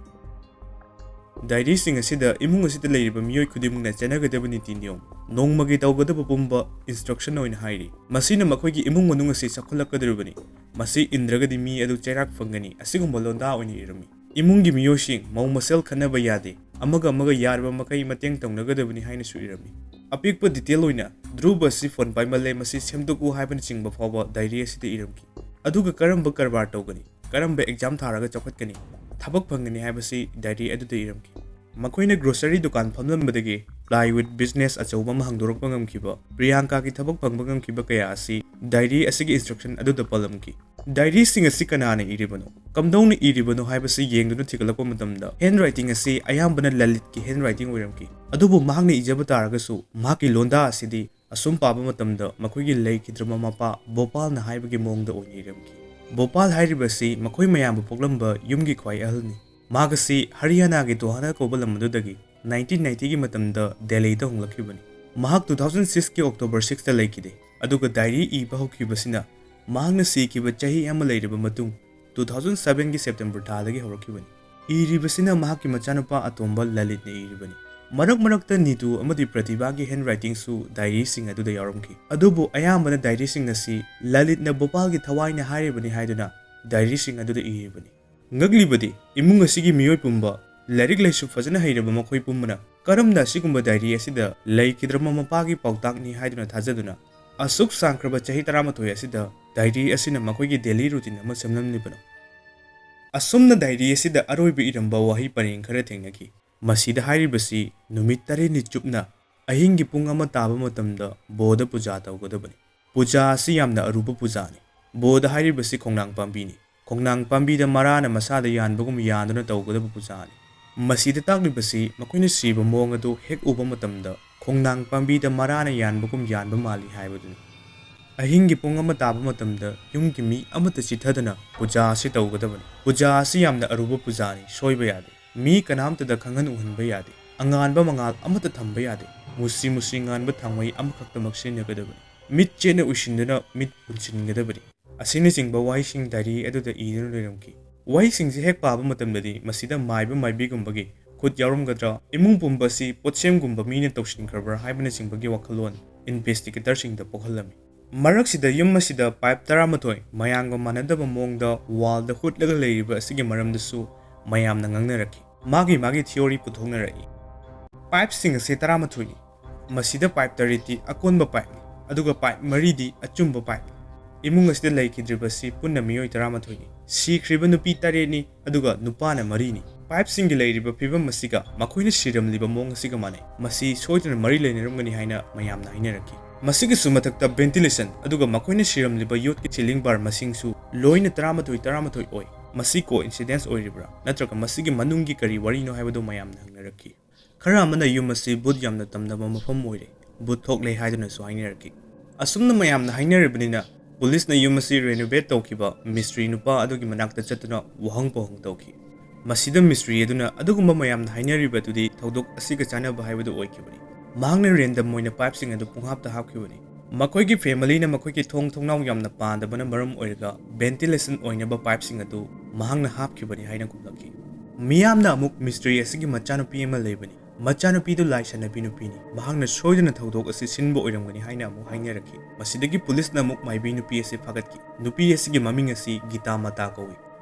ꯗꯥꯏꯔꯤꯁꯤꯡ ꯑꯁꯤꯗ ꯏꯃꯨꯡ ꯑꯁꯤꯗ ꯂꯩꯔꯤꯕ ꯃꯤꯑꯣꯏ ꯈꯨꯗꯤꯡꯃꯛꯅ ꯆꯠꯅꯒꯗꯕ ꯅꯤꯇꯤ ꯅꯤꯌꯣꯝ, ꯅꯣꯡꯃꯒꯤ ꯇꯧꯒꯗꯕ ꯄꯨꯝꯕ ꯏꯟꯁꯇ꯭ꯔꯛꯁꯟ ꯑꯣꯏꯅ ꯍꯥꯏꯔꯤ꯫ ꯃꯁꯤꯅ ꯃꯈꯣꯏꯒꯤ ꯏꯃꯨꯡ ꯃꯅꯨꯡ ꯑꯁꯤ ꯆꯥꯎꯈꯠꯂꯛꯀꯗꯧꯔꯤꯕꯅꯤ꯫ ꯃꯁꯤ ꯏꯟꯗ꯭ꯔꯒꯗꯤ ꯃꯤ ꯑꯗꯨ ꯆꯩꯔꯥꯛ ꯐꯪꯒꯅꯤ ꯑꯁꯤꯒꯨꯝꯕ ꯂꯣꯟꯗꯥ ꯑꯣꯏꯅ ꯏꯔꯝꯃꯤ꯫ ꯏꯃꯨꯡꯒꯤ ꯃꯤꯑꯣꯏꯁꯤꯡ, ꯃꯧ ꯃꯁꯦꯜ ꯈꯠꯅꯕ ꯌꯥꯗꯦ, ꯑꯃꯒ ꯑꯃꯒ ꯌꯥꯔꯕ ꯃꯈꯩ ꯃꯇꯦꯡ ꯇꯧꯅꯒꯗꯕꯅꯤ ꯍꯥꯏꯅꯁꯨ ꯏꯔꯝꯃꯤ꯫ ꯑꯄꯤꯛꯄ ꯗꯤꯇꯦꯜ ꯑꯣꯏꯅ, "ꯙ꯭ꯔꯨꯕ ꯑꯁꯤ ꯐꯣꯟ ꯄꯥꯏꯃꯜꯂꯦ, ꯃꯁꯤ ꯁꯦꯝꯗꯣꯛꯎ" ꯍꯥꯏꯕꯅꯆꯤꯡꯕ ꯐꯥꯎꯕ ꯗꯥꯏꯔꯤ ꯑꯁꯤꯗ ꯏꯔꯝꯈꯤ꯫ ꯑꯗꯨꯒ ꯀꯔꯝꯕ ꯀꯔꯕꯥꯔ ꯇꯧꯒꯅꯤ, ꯀꯔꯝꯕ ꯑꯦꯛꯖꯥꯝ ꯊꯥꯔꯒ ꯆꯥꯎꯈꯠꯀꯅꯤ, ꯊꯕꯛ ꯐꯪꯒꯅꯤ ꯍꯥꯏꯕꯁꯤ ꯗꯥꯏꯔꯤ ꯑꯗꯨꯗ ꯏꯔꯝꯈꯤ꯫ ꯃꯈꯣꯏꯅ ꯒ꯭ꯔꯣꯁꯔꯤ ꯗꯨꯀꯥꯟ ꯐꯝꯂꯝꯕꯗꯒꯤ ꯄ꯭ꯂꯥꯏꯋꯨꯗ ꯕꯤꯖꯤꯅꯦꯁ ꯑꯆꯧꯕ ꯑꯃ ꯍꯥꯡꯗꯣꯔꯛꯄ ꯉꯝꯈꯤꯕ, ꯄ꯭ꯔꯤꯌꯥꯡꯀꯥꯒꯤ ꯊꯕꯛ ꯐꯪꯕ ꯉꯝꯈꯤꯕ ꯀꯌꯥ ꯑꯁꯤ ꯗꯥꯏꯔꯤ ꯑꯁꯤꯒꯤ ꯏꯟꯁꯇ꯭ꯔꯛꯁꯟ ꯑꯗꯨꯗ ꯄꯜꯂꯝꯈꯤ꯫ ꯗꯥꯏꯔꯤꯁꯤꯡ ꯑꯁꯤ ꯀꯅꯥꯅ ꯏꯔꯤꯕꯅꯣ, ꯀꯝꯗꯧꯅ ꯏꯔꯤꯕꯅꯣ ꯍꯥꯏꯕꯁꯤ ꯌꯦꯡꯗꯨꯅ ꯊꯤꯒꯠꯂꯛꯄ ꯃꯇꯝꯗ, ꯍꯦꯟ ꯔꯥꯏꯇꯤꯡ ꯑꯁꯤ ꯑꯌꯥꯝꯕꯅ ꯂꯂꯤꯠꯀꯤ ꯍꯦꯟ ꯔꯥꯏꯇꯤꯡ ꯑꯣꯏꯔꯝꯈꯤ꯫ ꯑꯗꯨꯕꯨ ꯃꯍꯥꯛꯅ ꯏꯖꯕ ꯇꯥꯔꯒꯁꯨ, ꯃꯍꯥꯛꯀꯤ ꯂꯣꯟꯗꯥ ꯑꯁꯤꯗꯤ ꯑꯁꯨꯝ ꯄꯥꯕ ꯃꯇꯝꯗ ꯃꯈꯣꯏꯒꯤ ꯂꯩꯈꯤꯗ꯭ꯔꯕ ꯃꯄꯥ ꯚꯣꯄꯥꯜꯅ ꯍꯥꯏꯕꯒꯤ ꯃꯑꯣꯡꯗ ꯑꯣꯏꯅ ꯏꯔꯝꯈꯤ꯫ ꯚꯣꯄꯥꯜ ꯍꯥꯏꯔꯤꯕꯁꯤ ꯃꯈꯣꯏ ꯃꯌꯥꯝꯕꯨ ꯄꯣꯛꯂꯝꯕ ꯌꯨꯝꯒꯤ ꯈ꯭ꯋꯥꯏ ꯑꯍꯜꯅꯤ꯫ ꯃꯍꯥꯛ ꯑꯁꯤ ꯍꯔꯤꯌꯥꯅꯥꯒꯤ ꯇꯣꯍꯥꯅꯥ ꯀꯧꯕ ꯂꯝ ꯑꯗꯨꯗꯒꯤ ꯅꯥꯏꯟꯇꯤꯟ ꯅꯥꯏꯟꯇꯤꯒꯤ ꯃꯇꯝꯗ ꯗꯦꯜꯂꯤꯗ ꯍꯣꯡꯂꯛꯈꯤꯕꯅꯤ꯫ ꯃꯍꯥꯛ ꯇꯨ ꯊꯥꯎꯖꯟ ꯁꯤꯛꯁꯀꯤ ꯑꯣꯛꯇꯣꯕꯔ ꯁꯤꯛꯁꯇ ꯂꯩꯈꯤꯗꯦ, ꯑꯗꯨꯒ ꯗꯥꯏꯔꯤ ꯏꯕ ꯍꯧꯈꯤꯕꯁꯤꯅ ꯃꯍꯥꯛꯅ ꯁꯤꯈꯤꯕ ꯆꯍꯤ ꯑꯃ ꯂꯩꯔꯕ ꯃꯇꯨꯡ ꯇꯨ ꯊꯥꯎꯖꯟ ꯁꯚꯦꯟꯒꯤ ꯁꯦꯞꯇꯦꯝꯕꯔ ꯊꯥꯗꯒꯤ ꯍꯧꯔꯛꯈꯤꯕꯅꯤ꯫ ꯏꯔꯤꯕꯁꯤꯅ ꯃꯍꯥꯛꯀꯤ ꯃꯆꯥꯅꯨꯄꯥ ꯑꯇꯣꯝꯕ ꯂꯂꯤꯠꯅ ꯏꯔꯤꯕꯅꯤ꯫ ꯃꯔꯛ ꯃꯔꯛꯇ ꯅꯤꯇꯨ ꯑꯃꯗꯤ ꯄ꯭ꯔꯇꯤꯚꯥꯒꯤ ꯍꯦꯟ ꯔꯥꯏꯇꯤꯡꯁꯨ ꯗꯥꯏꯔꯤꯁꯤꯡ ꯑꯗꯨꯗ ꯌꯥꯎꯔꯝꯈꯤ꯫ ꯑꯗꯨꯕꯨ ꯑꯌꯥꯝꯕꯅ ꯗꯥꯏꯔꯤꯁꯤꯡ ꯑꯁꯤ ꯂꯂꯤꯠꯅ ꯚꯣꯄꯥꯜꯒꯤ ꯊꯋꯥꯏꯅꯤ ꯍꯥꯏꯔꯤꯕꯅꯤ ꯍꯥꯏꯗꯨꯅ ꯗꯥꯏꯔꯤꯁꯤꯡ ꯑꯗꯨꯗ ꯏꯔꯤꯕꯅꯤ꯫ ꯉꯛꯂꯤꯕꯗꯤ, ꯏꯃꯨꯡ ꯑꯁꯤꯒꯤ ꯃꯤꯑꯣꯏ ꯄꯨꯝꯕ, ꯂꯥꯏꯔꯤꯛ ꯂꯥꯏꯁꯨ ꯐꯖꯅ ꯍꯩꯔꯕ ꯃꯈꯣꯏ ꯄꯨꯝꯕꯅ ꯀꯔꯝꯅ ꯑꯁꯤꯒꯨꯝꯕ ꯗꯥꯏꯔꯤ ꯑꯁꯤꯗ ꯂꯩꯈꯤꯗ꯭ꯔꯕ ꯃꯄꯥꯒꯤ ꯄꯥꯎꯇꯥꯛꯅꯤ ꯍꯥꯏꯗꯨꯅ ꯊꯥꯖꯗꯨꯅ ꯑꯁꯨꯛ ꯁꯥꯡꯈ꯭ꯔꯕ ꯆꯍꯤ ꯇꯔꯥꯃꯥꯊꯣꯏ ꯑꯁꯤꯗ ꯗꯥꯏꯔꯤ ꯑꯁꯤꯅ ꯃꯈꯣꯏꯒꯤ ꯗꯦꯂꯤ ꯔꯨꯇꯤꯟ ꯑꯃ ꯁꯦꯝꯂꯝꯂꯤꯕꯅꯣ? ꯑꯁꯨꯝꯅ ꯗꯥꯏꯔꯤ ꯑꯁꯤꯗ ꯑꯔꯣꯏꯕ ꯏꯔꯝꯕ ꯋꯥꯍꯩ ꯄꯔꯦꯡ ꯈꯔ ꯊꯦꯡꯅꯈꯤ꯫ ꯃꯁꯤꯗ ꯍꯥꯏꯔꯤꯕꯁꯤ ꯅꯨꯃꯤꯠ ꯇꯔꯦꯠꯅꯤ ꯆꯨꯞꯅ ꯑꯍꯤꯡꯒꯤ ꯄꯨꯡ ꯑꯃ ꯇꯥꯕ ꯃꯇꯝꯗ ꯕꯣꯙ ꯄꯨꯖꯥ ꯇꯧꯒꯗꯕꯅꯤ꯫ ꯄꯨꯖꯥ ꯑꯁꯤ ꯌꯥꯝꯅ ꯑꯔꯨꯕ ꯄꯨꯖꯥꯅꯤ꯫ ꯕꯣꯙ ꯍꯥꯏꯔꯤꯕꯁꯤ ꯈꯣꯡꯅꯥꯡ ꯄꯥꯝꯕꯤꯅꯤ꯫ ꯈꯣꯡꯅꯥꯡ ꯄꯥꯝꯕꯤꯗ ꯃꯔꯥꯅ ꯃꯁꯥꯗ ꯌꯥꯟꯕꯒꯨꯝ ꯌꯥꯟꯗꯨꯅ ꯇꯧꯒꯗꯕ ꯄꯨꯖꯥꯅꯤ꯫ ꯃꯁꯤꯗ ꯇꯥꯛꯂꯤꯕꯁꯤ ꯃꯈꯣꯏꯅ ꯁꯤꯕ ꯃꯑꯣꯡ ꯑꯗꯨ ꯍꯦꯛ ꯎꯕ ꯃꯇꯝꯗ ꯈꯣꯡꯅꯥꯡ ꯄꯥꯝꯕꯤꯗ ꯃꯔꯥꯅ ꯌꯥꯟꯕꯒꯨꯝ ꯌꯥꯟꯕ ꯃꯥꯜꯂꯤ ꯍꯥꯏꯕꯗꯨꯅꯤ꯫ ꯑꯍꯤꯡꯒꯤ ꯄꯨꯡ ꯑꯃ ꯇꯥꯕ ꯃꯇꯝꯗ ꯌꯨꯝꯒꯤ ꯃꯤ ꯑꯃꯠꯇ ꯆꯤꯊꯗꯅ ꯄꯨꯖꯥ ꯑꯁꯤ ꯇꯧꯒꯗꯕꯅꯤ꯫ ꯄꯨꯖꯥ ꯑꯁꯤ ꯌꯥꯝꯅ ꯑꯔꯨꯕ ꯄꯨꯖꯥꯅꯤ, ꯁꯣꯏꯕ ꯌꯥꯗꯦ꯫ ꯃꯤ ꯀꯅꯥꯝꯇꯗ ꯈꯪꯍꯟ ꯎꯍꯟꯕ ꯌꯥꯗꯦ꯫ ꯑꯉꯥꯟꯕ ꯃꯉꯥꯜ ꯑꯃꯠꯇ ꯊꯝꯕ ꯌꯥꯗꯦ꯫ ꯃꯨꯁꯤ ꯃꯨꯁꯤ ꯉꯥꯟꯕ ꯊꯥꯡꯃꯩ ꯑꯃꯈꯛꯇꯃꯛ ꯁꯤꯖꯤꯟꯅꯒꯗꯕꯅꯤ꯫ ꯃꯤꯠ ꯆꯦꯠꯅ ꯎꯏꯁꯤꯟꯗꯨꯅ ꯃꯤꯠ ꯄꯨꯟꯁꯤꯟꯒꯗꯕꯅꯤ꯫ ꯑꯁꯤꯅꯆꯤꯡꯕ ꯋꯥꯍꯩꯁꯤꯡ ꯗꯥꯏꯔꯤ ꯑꯗꯨꯗ ꯏꯗꯨꯅ ꯂꯩꯔꯝꯈꯤ꯫ ꯋꯥꯍꯩꯁꯤꯡꯁꯤ ꯍꯦꯛ ꯄꯥꯕ ꯃꯇꯝꯗꯗꯤ ꯃꯁꯤꯗ ꯃꯥꯏꯕ ꯃꯥꯏꯕꯤꯒꯨꯝꯕꯒꯤ ꯈꯨꯠ ꯌꯥꯎꯔꯝꯒꯗ꯭ꯔꯥ, ꯏꯃꯨꯡ ꯄꯨꯝꯕ ꯑꯁꯤ ꯄꯣꯠꯁꯦꯝꯒꯨꯝꯕ ꯃꯤꯅ ꯇꯧꯁꯤꯟꯈ꯭ꯔꯕ꯭ꯔꯥ ꯍꯥꯏꯕꯅꯆꯤꯡꯕꯒꯤ ꯋꯥꯈꯜꯂꯣꯟ ꯏꯟꯚꯦꯁꯇꯤꯒꯦꯇꯔꯁꯤꯡꯗ ꯄꯣꯛꯍꯜꯂꯝꯃꯤ꯫ ꯃꯔꯛꯁꯤꯗ ꯌꯨꯝ ꯑꯁꯤꯗ ꯄꯥꯏꯞ ꯇꯔꯥꯃꯥꯊꯣꯏ ꯃꯌꯥꯝꯒ ꯃꯥꯟꯅꯗꯕ ꯃꯑꯣꯡꯗ ꯋꯥꯜꯗ ꯍꯨꯠꯂꯒ ꯂꯩꯔꯤꯕ ꯑꯁꯤꯒꯤ ꯃꯔꯝꯗꯁꯨ ꯃꯌꯥꯝꯅ ꯉꯥꯡꯅꯔꯛꯈꯤ꯫ ꯃꯥꯒꯤ ꯃꯥꯒꯤ ꯊꯤꯑꯣꯔꯤ ꯄꯨꯊꯣꯛꯅꯔꯛꯏ꯫ ꯄꯥꯏꯞꯁꯤꯡ ꯑꯁꯤ ꯇꯔꯥꯃꯥꯊꯣꯏꯅꯤ꯫ ꯃꯁꯤꯗ ꯄꯥꯏꯞ ꯇꯔꯦꯠꯇꯤ ꯑꯀꯣꯟꯕ ꯄꯥꯏꯞꯅꯤ, ꯑꯗꯨꯒ ꯄꯥꯏꯞ ꯃꯔꯤꯗꯤ ꯑꯆꯨꯝꯕ ꯄꯥꯏꯞꯅꯤ꯫ ꯏꯃꯨꯡ ꯑꯁꯤꯗ ꯂꯩꯈꯤꯗ꯭ꯔꯤꯕꯁꯤ ꯄꯨꯟꯅ ꯃꯤꯑꯣꯏ ꯇꯔꯥꯃꯥꯊꯣꯏꯅꯤ꯫ ꯁꯤꯈ꯭ꯔꯤꯕ ꯅꯨꯄꯤ ꯇꯔꯦꯠꯅꯤ, ꯑꯗꯨꯒ ꯅꯨꯄꯥꯅ ꯃꯔꯤꯅꯤ꯫ ꯄꯥꯏꯞꯁꯤꯡꯒꯤ ꯂꯩꯔꯤꯕ ꯐꯤꯕꯝ ꯑꯁꯤꯒ ꯃꯈꯣꯏꯅ ꯁꯤꯔꯝꯂꯤꯕ ꯃꯑꯣꯡ ꯑꯁꯤꯒ ꯃꯥꯟꯅꯩ꯫ ꯃꯁꯤ ꯁꯣꯏꯗꯅ ꯃꯔꯤ ꯂꯩꯅꯔꯝꯒꯅꯤ ꯍꯥꯏꯅ ꯃꯌꯥꯝꯅ ꯍꯥꯏꯅꯔꯛꯈꯤ꯫ ꯃꯁꯤꯒꯤꯁꯨ ꯃꯊꯛꯇ ventilation, ꯑꯗꯨꯒ ꯃꯈꯣꯏꯅ ꯁꯤꯔꯝꯂꯤꯕ ꯌꯣꯠꯀꯤ ceiling bar ꯃꯁꯤꯡꯁꯨ ꯂꯣꯏꯅ ꯇꯔꯥꯃꯥꯊꯣꯏ, ꯇꯔꯥꯃꯥꯊꯣꯏ ꯑꯣꯏ꯫ ꯃꯁꯤ coincidence ꯑꯣꯏꯔꯤꯕ꯭ꯔꯥ, ꯅꯠꯇ꯭ꯔꯒ ꯃꯁꯤꯒꯤ ꯃꯅꯨꯡꯒꯤ ꯀꯔꯤ ꯋꯥꯔꯤꯅꯣ ꯍꯥꯏꯕꯗꯨ ꯃꯌꯥꯝꯅ ꯍꯪꯅꯔꯛꯈꯤ꯫ ꯈꯔ ꯑꯃꯅ ꯌꯨꯝ ꯑꯁꯤ ꯚꯨꯠ ꯌꯥꯝꯅ ꯇꯝꯅꯕ ꯃꯐꯝ ꯑꯣꯏꯔꯦ, ꯚꯨꯠ ꯊꯣꯛꯂꯦ ꯍꯥꯏꯗꯨꯅꯁꯨ ꯍꯥꯏꯅꯔꯛꯈꯤ꯫ ꯑꯁꯨꯝꯅ ꯃꯌꯥꯝꯅ ꯍꯥꯏꯅꯔꯤꯕꯅꯤꯅ, ꯄꯨꯂꯤꯁꯅ ꯌꯨꯝ ꯑꯁꯤ renovate ꯇꯧꯈꯤꯕ ꯃꯤꯁꯇ꯭ꯔꯤ ꯅꯨꯄꯥ ꯑꯗꯨꯒꯤ ꯃꯅꯥꯛꯇ ꯆꯠꯇꯨꯅ ꯋꯥꯍꯪ ꯄꯥꯎꯍꯪ ꯇꯧꯈꯤ꯫ ꯃꯁꯤꯗ ꯃꯤꯁꯇ꯭ꯔꯤ ꯑꯗꯨꯅ ꯑꯗꯨꯒꯨꯝꯕ ꯃꯌꯥꯝꯅ ꯍꯥꯏꯅꯔꯤꯕ ꯑꯗꯨꯗꯤ ꯊꯧꯗꯣꯛ ꯑꯁꯤꯒ ꯆꯥꯟꯅꯕ ꯍꯥꯏꯕꯗꯨ ꯑꯣꯏꯈꯤꯕꯅꯤ꯫ ꯃꯍꯥꯛꯅ random ꯑꯣꯏꯅ ꯄꯥꯏꯞꯁꯤꯡ ꯑꯗꯨ ꯄꯨꯡꯍꯥꯞꯇ ꯍꯥꯞꯈꯤꯕꯅꯤ꯫ ꯃꯈꯣꯏꯒꯤ familyꯅ ꯃꯈꯣꯏꯒꯤ ꯊꯣꯡ ꯊꯣꯡꯅꯥꯎ ꯌꯥꯝꯅ ꯄꯥꯗꯕꯅ ꯃꯔꯝ ꯑꯣꯏꯔꯒ ventilation ꯑꯣꯏꯅꯕ ꯄꯥꯏꯞꯁꯤꯡ ꯑꯗꯨ ꯃꯍꯥꯛꯅ ꯍꯥꯞꯈꯤꯕꯅꯤ ꯍꯥꯏꯅ ꯈꯨꯝꯂꯛꯈꯤ꯫ ꯃꯤꯌꯥꯝꯅ ꯑꯃꯨꯛ ꯃꯤꯁꯇ꯭ꯔꯤ ꯑꯁꯤꯒꯤ ꯃꯆꯥꯅꯨꯄꯤ ꯑꯃ ꯂꯩꯕꯅꯤ꯫ ꯃꯆꯥꯅꯨꯄꯤꯗꯨ ꯂꯥꯏ ꯁꯥꯟꯅꯕꯤ ꯅꯨꯄꯤꯅꯤ꯫ ꯃꯍꯥꯛꯅ ꯁꯣꯏꯗꯅ ꯊꯧꯗꯣꯛ ꯑꯁꯤ ꯁꯤꯟꯕ ꯑꯣꯏꯔꯝꯒꯅꯤ ꯍꯥꯏꯅ ꯑꯃꯨꯛ ꯍꯥꯏꯅꯔꯛꯈꯤ꯫ ꯃꯁꯤꯗꯒꯤ ꯄꯨꯂꯤꯁꯅ ꯑꯃꯨꯛ ꯃꯥꯏꯕꯤ ꯅꯨꯄꯤ ꯑꯁꯤ ꯐꯥꯒꯠꯈꯤ꯫ ꯅꯨꯄꯤ ꯑꯁꯤꯒꯤ ꯃꯃꯤꯡ ꯑꯁꯤ ꯒꯤꯇꯥ ꯃꯥꯇꯥ ꯀꯧꯏ꯫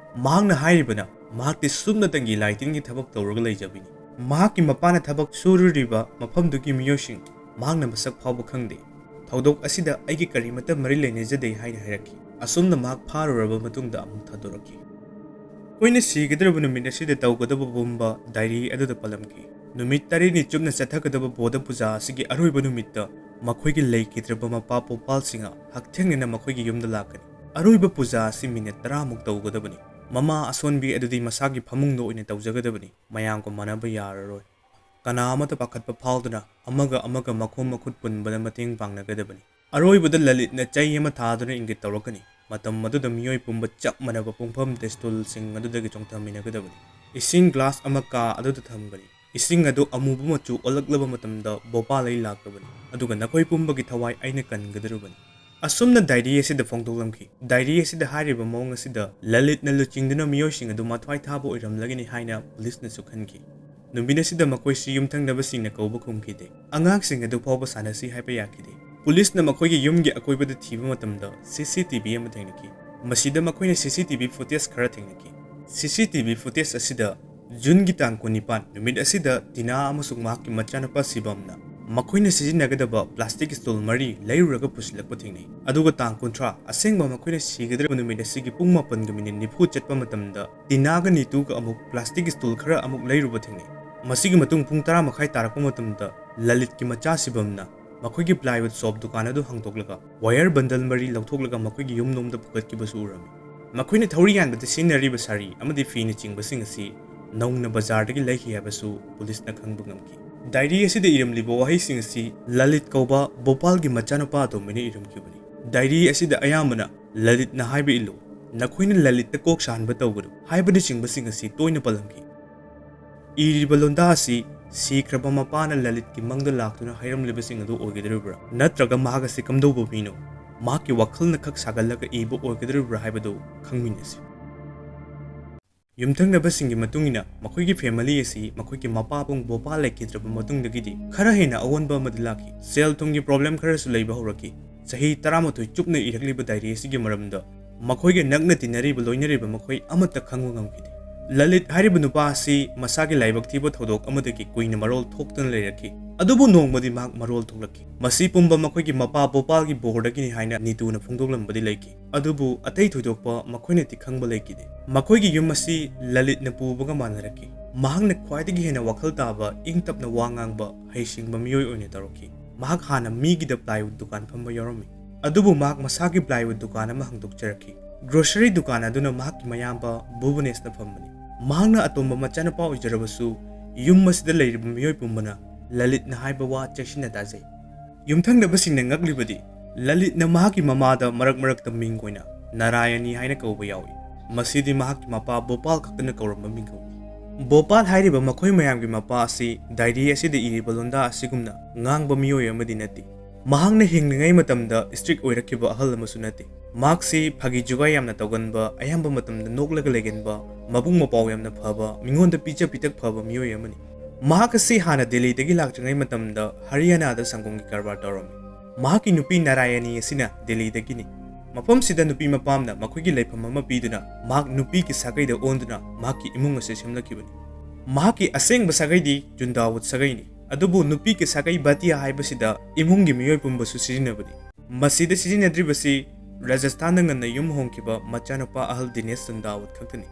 ꯃꯍꯥꯛꯅ ꯍꯥꯏꯔꯤꯕꯅ, ꯃꯍꯥꯛꯇꯤ ꯁꯨꯞꯅꯇꯪꯒꯤ ꯂꯥꯏ ꯇꯤꯟꯒꯤ ꯊꯕꯛ ꯇꯧꯔꯒ ꯂꯩꯖꯕꯤꯅꯤ꯫ ꯃꯍꯥꯛꯀꯤ ꯃꯄꯥꯅ ꯊꯕꯛ ꯁꯨꯔꯨꯔꯤꯕ ꯃꯐꯝꯗꯨꯒꯤ ꯃꯤꯑꯣꯏꯁꯤꯡ ꯃꯍꯥꯛꯅ ꯃꯁꯛ ꯐꯥꯎꯕ ꯈꯪꯗꯦ꯫ ꯊꯧꯗꯣꯛ ꯑꯁꯤꯗ ꯑꯩꯒꯤ ꯀꯔꯤꯃꯠꯇ ꯃꯔꯤ ꯂꯩꯅꯖꯗꯦ ꯍꯥꯏꯅ ꯍꯥꯏꯔꯛꯈꯤ꯫ ꯑꯁꯨꯝꯅ ꯃꯍꯥꯛ ꯐꯥꯔꯨꯔꯕ ꯃꯇꯨꯡꯗ ꯑꯃꯨꯛ ꯊꯥꯗꯣꯔꯛꯈꯤ꯫ ꯑꯩꯈꯣꯏꯅ ꯁꯤꯒꯗꯧꯔꯕ ꯅꯨꯃꯤꯠ ꯑꯁꯤꯗ ꯇꯧꯒꯗꯕ ꯄꯨꯝꯕ ꯗꯥꯏꯔꯤ ꯑꯗꯨꯗ ꯄꯜꯂꯝꯈꯤ꯫ ꯅꯨꯃꯤꯠ ꯇꯔꯦꯠꯅꯤ ꯆꯨꯞꯅ ꯆꯠꯊꯒꯗꯕ ꯕꯣꯙ ꯄꯨꯖꯥ ꯑꯁꯤꯒꯤ ꯑꯔꯣꯏꯕ ꯅꯨꯃꯤꯠꯇ ꯃꯈꯣꯏꯒꯤ ꯂꯩꯈꯤꯗ꯭ꯔꯕ ꯃꯄꯥ ꯄꯣꯄꯥꯜꯁꯤꯡꯅ ꯍꯛꯊꯦꯡꯅꯅ ꯃꯈꯣꯏꯒꯤ ꯌꯨꯝꯗ ꯂꯥꯛꯀꯅꯤ꯫ ꯑꯔꯣꯏꯕ ꯄꯨꯖꯥ ꯑꯁꯤ ꯃꯤꯅꯤꯠ ꯇꯔꯥꯃꯨꯛ ꯇꯧꯒꯗꯕꯅꯤ꯫ ꯃꯃꯥ ꯑꯁꯣꯟꯕꯤ ꯑꯗꯨꯗꯤ ꯃꯁꯥꯒꯤ ꯐꯃꯨꯡꯗ ꯑꯣꯏꯅ ꯇꯧꯖꯒꯗꯕꯅꯤ꯫ ꯃꯌꯥꯝꯒ ꯃꯥꯟꯅꯕ ꯌꯥꯔꯔꯣꯏ꯫ ꯀꯅꯥ ꯑꯃꯠꯇ ꯄꯥꯈꯠꯄ ꯐꯥꯎꯗꯅ ꯑꯃꯒ ꯑꯃꯒ ꯃꯈꯣꯡ ꯃꯈꯨꯠ ꯄꯨꯟꯕꯗ ꯃꯇꯦꯡ ꯄꯥꯡꯅꯒꯗꯕꯅꯤ꯫ ꯑꯔꯣꯏꯕꯗ ꯂꯂꯤꯠꯅ ꯆꯩ ꯑꯃ ꯊꯥꯗꯨꯅ ꯏꯪꯒꯤꯠ ꯇꯧꯔꯛꯀꯅꯤ꯫ ꯃꯇꯝ ꯑꯗꯨꯗ ꯃꯤꯑꯣꯏ ꯄꯨꯝꯕ ꯆꯞ ꯃꯥꯟꯅꯕ ꯄꯨꯡꯐꯝ ꯇꯦꯁꯇꯨꯜꯁꯤꯡ ꯑꯗꯨꯗꯒꯤ ꯆꯣꯡꯊꯃꯤꯟꯅꯒꯗꯕꯅꯤ꯫ ꯏꯁꯤꯡ ꯒ꯭ꯂꯥꯁ ꯑꯃ ꯀꯥ ꯑꯗꯨꯗ ꯊꯝꯒꯅꯤ꯫ ꯏꯁꯤꯡ ꯑꯗꯨ ꯑꯃꯨꯕ ꯃꯆꯨ ꯑꯣꯜꯂꯛꯂꯕ ꯃꯇꯝꯗ ꯚꯣꯄꯥꯜ ꯑꯩ ꯂꯥꯛꯂꯕꯅꯤ, ꯑꯗꯨꯒ ꯅꯈꯣꯏ ꯄꯨꯝꯕꯒꯤ ꯊꯋꯥꯏ ꯑꯩꯅ ꯀꯟꯒꯗꯧꯔꯤꯕꯅꯤ꯫ ꯑꯁꯨꯝꯅ ꯗꯥꯏꯔꯤ ꯑꯁꯤꯗ ꯐꯣꯡꯗꯣꯛꯂꯝꯈꯤ꯫ ꯗꯥꯏꯔꯤ ꯑꯁꯤꯗ ꯍꯥꯏꯔꯤꯕ ꯃꯑꯣꯡ ꯑꯁꯤꯗ ꯂꯂꯤꯠꯅ ꯂꯨꯆꯤꯡꯗꯨꯅ ꯃꯤꯑꯣꯏꯁꯤꯡ ꯑꯗꯨ ꯃꯊ꯭ꯋꯥꯏ ꯊꯥꯕ ꯑꯣꯏꯔꯝꯂꯒꯅꯤ ꯍꯥꯏꯅ ꯄꯨꯂꯤꯁꯅꯁꯨ ꯈꯟꯈꯤ꯫ ꯅꯨꯃꯤꯠ ꯑꯁꯤꯗ ꯃꯈꯣꯏꯁꯤ ꯌꯨꯝꯊꯪꯅꯕꯁꯤꯡꯅ ꯀꯧꯕ ꯈꯨꯝꯈꯤꯗꯦ꯫ ꯑꯉꯥꯡꯁꯤꯡ ꯑꯗꯨ ꯐꯥꯎꯕ ꯁꯥꯟꯅꯁꯤ ꯍꯥꯏꯕ ꯌꯥꯈꯤꯗꯦ꯫ ꯄꯨꯂꯤꯁꯅ ꯃꯈꯣꯏꯒꯤ ꯌꯨꯝꯒꯤ ꯑꯀꯣꯏꯕꯗ ꯊꯤꯕ ꯃꯇꯝꯗ ꯁꯤ ꯁꯤ ꯇꯤ ꯚꯤ ꯑꯃ ꯊꯦꯡꯅꯈꯤ꯫ ꯃꯁꯤꯗ ꯃꯈꯣꯏꯅ ꯁꯤ ꯁꯤ ꯇꯤ ꯚꯤ ꯐꯨꯇꯦꯖ ꯈꯔ ꯊꯦꯡꯅꯈꯤ꯫ ꯁꯤ ꯁꯤ ꯇꯤ ꯚꯤ ꯐꯨꯇꯦꯖ ꯑꯁꯤꯗ ꯖꯨꯟꯒꯤ ꯇꯥꯡ ꯀꯨꯟꯅꯤꯄꯥꯟ ꯅꯨꯃꯤꯠ ꯑꯁꯤꯗ ꯇꯤꯅꯥ ꯑꯃꯁꯨꯡ ꯃꯍꯥꯛꯀꯤ ꯃꯆꯥꯅꯨꯄꯥ ꯁꯤꯕꯝꯅ ꯃꯈꯣꯏꯅ ꯁꯤꯖꯤꯟꯅꯒꯗꯕ ꯄ꯭ꯂꯥꯁꯇꯤꯛ ꯁ꯭ꯇꯨꯜ ꯃꯔꯤ ꯂꯩꯔꯨꯔꯒ ꯄꯨꯁꯤꯜꯂꯛꯄ ꯊꯦꯡꯅꯩ꯫ ꯑꯗꯨꯒ ꯇꯥꯡ ꯀꯨꯟꯊ꯭ꯔꯥ, ꯑꯁꯦꯡꯕ ꯃꯈꯣꯏꯅ ꯁꯤꯒꯗꯧꯔꯤꯕ ꯅꯨꯃꯤꯠ ꯑꯁꯤꯒꯤ ꯄꯨꯡ ꯃꯥꯄꯟꯒ ꯃꯤꯅꯤꯠ ꯅꯤꯐꯨ ꯆꯠꯄ ꯃꯇꯝꯗ ꯇꯤꯅꯥꯒ ꯅꯤꯇꯨꯒ ꯑꯃꯨꯛ ꯄ꯭ꯂꯥꯁꯇꯤꯛ ꯁ꯭ꯇꯨꯜ ꯈꯔ ꯑꯃꯨꯛ ꯂꯩꯔꯨꯕ ꯊꯦꯡꯅꯩ꯫ ꯃꯁꯤꯒꯤ ꯃꯇꯨꯡ ꯄꯨꯡ ꯇꯔꯥ ꯃꯈꯥꯏ ꯇꯥꯔꯛꯄ ꯃꯇꯝꯗ ꯂꯂꯤꯠꯀꯤ ꯃꯆꯥ ꯁꯤꯕꯝꯅ ꯃꯈꯣꯏꯒꯤ ꯄ꯭ꯂꯥꯏꯋꯨꯗ ꯁꯣꯞ ꯗꯨꯀꯥꯟ ꯑꯗꯨ ꯍꯥꯡꯗꯣꯛꯂꯒ ꯋꯥꯌꯔ ꯕꯟꯗꯜ ꯃꯔꯤ ꯂꯧꯊꯣꯛꯂꯒ ꯃꯈꯣꯏꯒꯤ ꯌꯨꯝꯂꯣꯝꯗ ꯄꯨꯈꯠꯈꯤꯕꯁꯨ ꯎꯔꯝꯃꯤ꯫ ꯃꯈꯣꯏꯅ ꯊꯧꯔꯤ ꯌꯥꯟꯕꯗ ꯁꯤꯖꯤꯟꯅꯔꯤꯕ ꯁꯥꯔꯤ ꯑꯃꯗꯤ ꯐꯤꯅꯆꯤꯡꯕꯁꯤꯡ ꯑꯁꯤ ꯅꯧꯅ ꯕꯖꯥꯔꯗꯒꯤ ꯂꯩꯈꯤ ꯍꯥꯏꯕꯁꯨ ꯄꯨꯂꯤꯁꯅ ꯈꯪꯕ ꯉꯝꯈꯤ꯫ ꯗꯥꯏꯔꯤ ꯑꯁꯤꯗ ꯏꯔꯝꯂꯤꯕ ꯋꯥꯍꯩꯁꯤꯡ ꯑꯁꯤ ꯂꯂꯤꯠ ꯀꯧꯕ ꯚꯣꯄꯥꯜꯒꯤ ꯃꯆꯥꯅꯨꯄꯥ ꯑꯇꯣꯝꯕꯅ ꯏꯔꯝꯈꯤꯕꯅꯤ꯫ ꯗꯥꯏꯔꯤ ꯑꯁꯤꯗ ꯑꯌꯥꯝꯕꯅ "ꯂꯂꯤꯠꯅ ꯍꯥꯏꯕ ꯏꯜꯂꯨ", "ꯅꯈꯣꯏꯅ ꯂꯂꯤꯠꯇ ꯀꯣꯛ ꯁꯥꯍꯟꯕ ꯇꯧꯒꯅꯨ" ꯍꯥꯏꯕꯅꯆꯤꯡꯕꯁꯤꯡ ꯑꯁꯤ ꯇꯣꯏꯅ ꯄꯜꯂꯝꯈꯤ꯫ ꯏꯔꯤꯕ ꯂꯣꯟꯗꯥ ꯑꯁꯤ ꯁꯤꯈ꯭ꯔꯕ ꯃꯄꯥꯅ ꯂꯂꯤꯠꯀꯤ ꯃꯪꯗ ꯂꯥꯛꯇꯨꯅ ꯍꯥꯏꯔꯝꯂꯤꯕꯁꯤꯡ ꯑꯗꯨ ꯑꯣꯏꯒꯗꯧꯔꯤꯕ꯭ꯔꯥ? ꯅꯠꯇ꯭ꯔꯒ ꯃꯍꯥꯛ ꯑꯁꯤ ꯀꯝꯗꯧꯕ ꯃꯤꯅꯣ? ꯃꯍꯥꯛꯀꯤ ꯋꯥꯈꯜꯅ ꯈꯛ ꯁꯥꯒꯠꯂꯒ ꯏꯕ ꯑꯣꯏꯒꯗꯧꯔꯤꯕ꯭ꯔꯥ ꯍꯥꯏꯕꯗꯨ ꯈꯪꯃꯤꯟꯅꯁꯤ꯫ ꯌꯨꯝꯊꯪꯅꯕꯁꯤꯡꯒꯤ ꯃꯇꯨꯡ ꯏꯟꯅ, ꯃꯈꯣꯏꯒꯤ ꯐꯦꯃꯤꯂꯤ ꯑꯁꯤ ꯃꯈꯣꯏꯒꯤ ꯃꯄꯥꯕꯨꯡ ꯚꯣꯄꯥꯜ ꯂꯩꯈꯤꯗ꯭ꯔꯕ ꯃꯇꯨꯡꯗꯒꯤꯗꯤ ꯈꯔ ꯍꯦꯟꯅ ꯑꯑꯣꯟꯕ ꯑꯃꯗꯤ ꯂꯥꯛꯈꯤ꯫ ꯁꯦꯜ ꯊꯨꯝꯒꯤ ꯄ꯭ꯔꯣꯕ꯭ꯂꯦꯝ ꯈꯔꯁꯨ ꯂꯩꯕ ꯍꯧꯔꯛꯈꯤ꯫ ꯆꯍꯤ ꯇꯔꯥꯃꯥꯊꯣꯏ ꯆꯨꯞꯅ ꯏꯔꯛꯂꯤꯕ ꯗꯥꯏꯔꯤ ꯑꯁꯤꯒꯤ ꯃꯔꯝꯗ ꯃꯈꯣꯏꯒ ꯅꯛꯅ ꯇꯤꯟꯅꯔꯤꯕ, ꯂꯣꯏꯅꯔꯤꯕ ꯃꯈꯣꯏ ꯑꯃꯠꯇ ꯈꯪꯕ ꯉꯝꯈꯤꯗꯦ꯫ ꯂꯂꯤꯠ ꯍꯥꯏꯔꯤꯕ ꯅꯨꯄꯥ ꯑꯁꯤ ꯃꯁꯥꯒꯤ ꯂꯥꯏꯕꯛ ꯊꯤꯕ ꯊꯧꯗꯣꯛ ꯑꯃꯗꯒꯤ ꯀꯨꯏꯅ ꯃꯔꯣꯜ ꯊꯣꯛꯇꯅ ꯂꯩꯔꯛꯈꯤ, ꯑꯗꯨꯕꯨ ꯅꯣꯡꯃꯗꯤ ꯃꯍꯥꯛ ꯃꯔꯣꯜ ꯊꯣꯛꯂꯛꯈꯤ꯫ ꯃꯁꯤ ꯄꯨꯝꯕ ꯃꯈꯣꯏꯒꯤ ꯃꯄꯥ ꯚꯣꯄꯥꯜꯒꯤ ꯕꯣꯔꯗꯒꯤꯅꯤ ꯍꯥꯏꯅ ꯅꯤꯇꯨꯅ ꯐꯣꯡꯗꯣꯛꯂꯝꯕꯗꯤ ꯂꯩꯈꯤ, ꯑꯗꯨꯕꯨ ꯑꯇꯩ ꯊꯣꯏꯗꯣꯛꯄ ꯃꯈꯣꯏꯅꯗꯤ ꯈꯪꯕ ꯂꯩꯈꯤꯗꯦ꯫ ꯃꯈꯣꯏꯒꯤ ꯌꯨꯝ ꯑꯁꯤ ꯂꯂꯤꯠꯅ ꯄꯨꯕꯒ ꯃꯥꯟꯅꯔꯛꯈꯤ꯫ ꯃꯍꯥꯛꯅ ꯈ꯭ꯋꯥꯏꯗꯒꯤ ꯍꯦꯟꯅ ꯋꯥꯈꯜ ꯇꯥꯕ, ꯏꯪ ꯇꯞꯅ ꯋꯥ ꯉꯥꯡꯕ, ꯍꯩꯁꯤꯡꯕ ꯃꯤꯑꯣꯏ ꯑꯣꯏꯅ ꯇꯧꯔꯛꯈꯤ꯫ ꯃꯍꯥꯛ ꯍꯥꯟꯅ ꯃꯤꯒꯤꯗ ꯄ꯭ꯂꯥꯏꯋꯨꯗ ꯗꯨꯀꯥꯟ ꯐꯝꯕ ꯌꯥꯎꯔꯝꯃꯤ꯫ ꯑꯗꯨꯕꯨ ꯃꯍꯥꯛ ꯃꯁꯥꯒꯤ plywood ꯗꯨꯀꯥꯟ ꯑꯃ ꯍꯥꯡꯗꯣꯛꯆꯔꯛꯈꯤ꯫ Grocery ꯗꯨꯀꯥꯟ ꯑꯗꯨꯅ ꯃꯍꯥꯛꯀꯤ ꯃꯌꯥꯝꯕ ꯚꯨꯕꯅꯦꯁꯅ ꯐꯝꯕꯅꯤ꯫ ꯃꯍꯥꯛꯅ ꯑꯇꯣꯝꯕ ꯃꯆꯥꯅꯨꯄꯥ ꯑꯣꯏꯖꯔꯕꯁꯨ, ꯌꯨꯝ ꯑꯁꯤꯗ ꯂꯩꯔꯤꯕ ꯃꯤꯑꯣꯏ ꯄꯨꯝꯕꯅ ꯂꯂꯤꯠꯅ ꯍꯥꯏꯕ ꯋꯥ ꯆꯦꯛꯁꯤꯟꯅ ꯇꯥꯖꯩ꯫ ꯌꯨꯝꯊꯪꯅꯕꯁꯤꯡꯅ ꯉꯛꯂꯤꯕꯗꯤ ꯂꯂꯤꯠꯅ ꯃꯍꯥꯛꯀꯤ ꯃꯃꯥꯗ ꯃꯔꯛ ꯃꯔꯛꯇ ꯃꯤꯡ ꯑꯣꯏꯅ ꯅꯥꯔꯥꯌꯅꯤ ꯍꯥꯏꯅ ꯀꯧꯕ ꯌꯥꯎꯏ꯫ ꯃꯁꯤꯗꯤ ꯃꯍꯥꯛꯀꯤ ꯃꯄꯥ ꯚꯣꯄꯥꯜ ꯈꯛꯇꯅ ꯀꯧꯔꯝꯕ ꯃꯤꯡ ꯀꯧꯏ꯫ ꯚꯣꯄꯥꯜ ꯍꯥꯏꯔꯤꯕ ꯃꯈꯣꯏ ꯃꯌꯥꯝꯒꯤ ꯃꯄꯥ ꯑꯁꯤ diary ꯑꯁꯤꯗ ꯏꯔꯤꯕ ꯂꯣꯟꯗꯥ ꯑꯁꯤꯒꯨꯝꯅ ꯉꯥꯡꯕ ꯃꯤꯑꯣꯏ ꯑꯃꯗꯤ ꯅꯠꯇꯦ꯫ ꯃꯍꯥꯛꯅ ꯍꯤꯡꯂꯤꯉꯩ ꯃꯇꯝꯗ strict ꯑꯣꯏꯔꯛꯈꯤꯕ ꯑꯍꯜ ꯑꯃꯁꯨ ꯅꯠꯇꯦ꯫ ꯃꯍꯥꯛꯁꯤ ꯐꯥꯒꯤ ꯖꯨꯒꯥꯏ ꯌꯥꯝꯅ ꯇꯧꯒꯟꯕ, ꯑꯌꯥꯝꯕ ꯃꯇꯝꯗ ꯅꯣꯛꯂꯒ ꯂꯩꯒꯟꯕ, ꯃꯕꯨꯛ ꯃꯄꯥꯎ ꯌꯥꯝꯅ ꯐꯕ, ꯃꯤꯉꯣꯟꯗ ꯄꯤꯖ ꯄꯤꯊꯛ ꯐꯕ ꯃꯤꯑꯣꯏ ꯑꯃꯅꯤ꯫ ꯃꯍꯥꯛ ꯑꯁꯤ ꯍꯥꯟꯅ ꯗꯦꯜꯂꯤꯗꯒꯤ ꯂꯥꯛꯇ꯭ꯔꯤꯉꯩ ꯃꯇꯝꯗ ꯍꯔꯤꯌꯥꯅꯥꯗ ꯁꯪꯒꯣꯝꯒꯤ ꯀꯔꯕꯥꯔ ꯇꯧꯔꯝꯃꯤ꯫ ꯃꯍꯥꯛꯀꯤ ꯅꯨꯄꯤ ꯅꯥꯔꯥꯌꯅꯤ ꯑꯁꯤꯅ ꯗꯦꯜꯂꯤꯗꯒꯤꯅꯤ꯫ ꯃꯐꯝꯁꯤꯗ ꯅꯨꯄꯤ ꯃꯄꯥꯝꯅ ꯃꯈꯣꯏꯒꯤ ꯂꯩꯐꯝ ꯑꯃ ꯄꯤꯗꯨꯅ ꯃꯍꯥꯛ ꯅꯨꯄꯤꯒꯤ ꯁꯥꯒꯩꯗ ꯑꯣꯟꯗꯨꯅ ꯃꯍꯥꯛꯀꯤ ꯏꯃꯨꯡ ꯑꯁꯤ ꯁꯦꯝꯂꯛꯈꯤꯕꯅꯤ꯫ ꯃꯍꯥꯛꯀꯤ ꯑꯁꯦꯡꯕ ꯁꯥꯒꯩꯗꯤ ꯖꯨꯟꯗꯥꯋꯨꯠ ꯁꯥꯒꯩꯅꯤ, ꯑꯗꯨꯕꯨ ꯅꯨꯄꯤꯒꯤ ꯁꯥꯒꯩ ꯕꯇꯤꯌꯥ ꯍꯥꯏꯕꯁꯤꯗ ꯏꯃꯨꯡꯒꯤ ꯃꯤꯑꯣꯏ ꯄꯨꯝꯕꯁꯨ ꯁꯤꯖꯤꯟꯅꯕꯅꯤ꯫ ꯃꯁꯤꯗ ꯁꯤꯖꯤꯟꯅꯗ꯭ꯔꯤꯕꯁꯤ ꯔꯥꯖꯁꯊꯥꯟꯗ ꯉꯟꯅ ꯌꯨꯝ ꯍꯣꯡꯈꯤꯕ ꯃꯆꯥꯅꯨꯄꯥ ꯑꯍꯜ ꯗꯤꯅꯦꯁ ꯖꯨꯟꯗꯥꯋꯨꯠ ꯈꯛꯇꯅꯤ꯫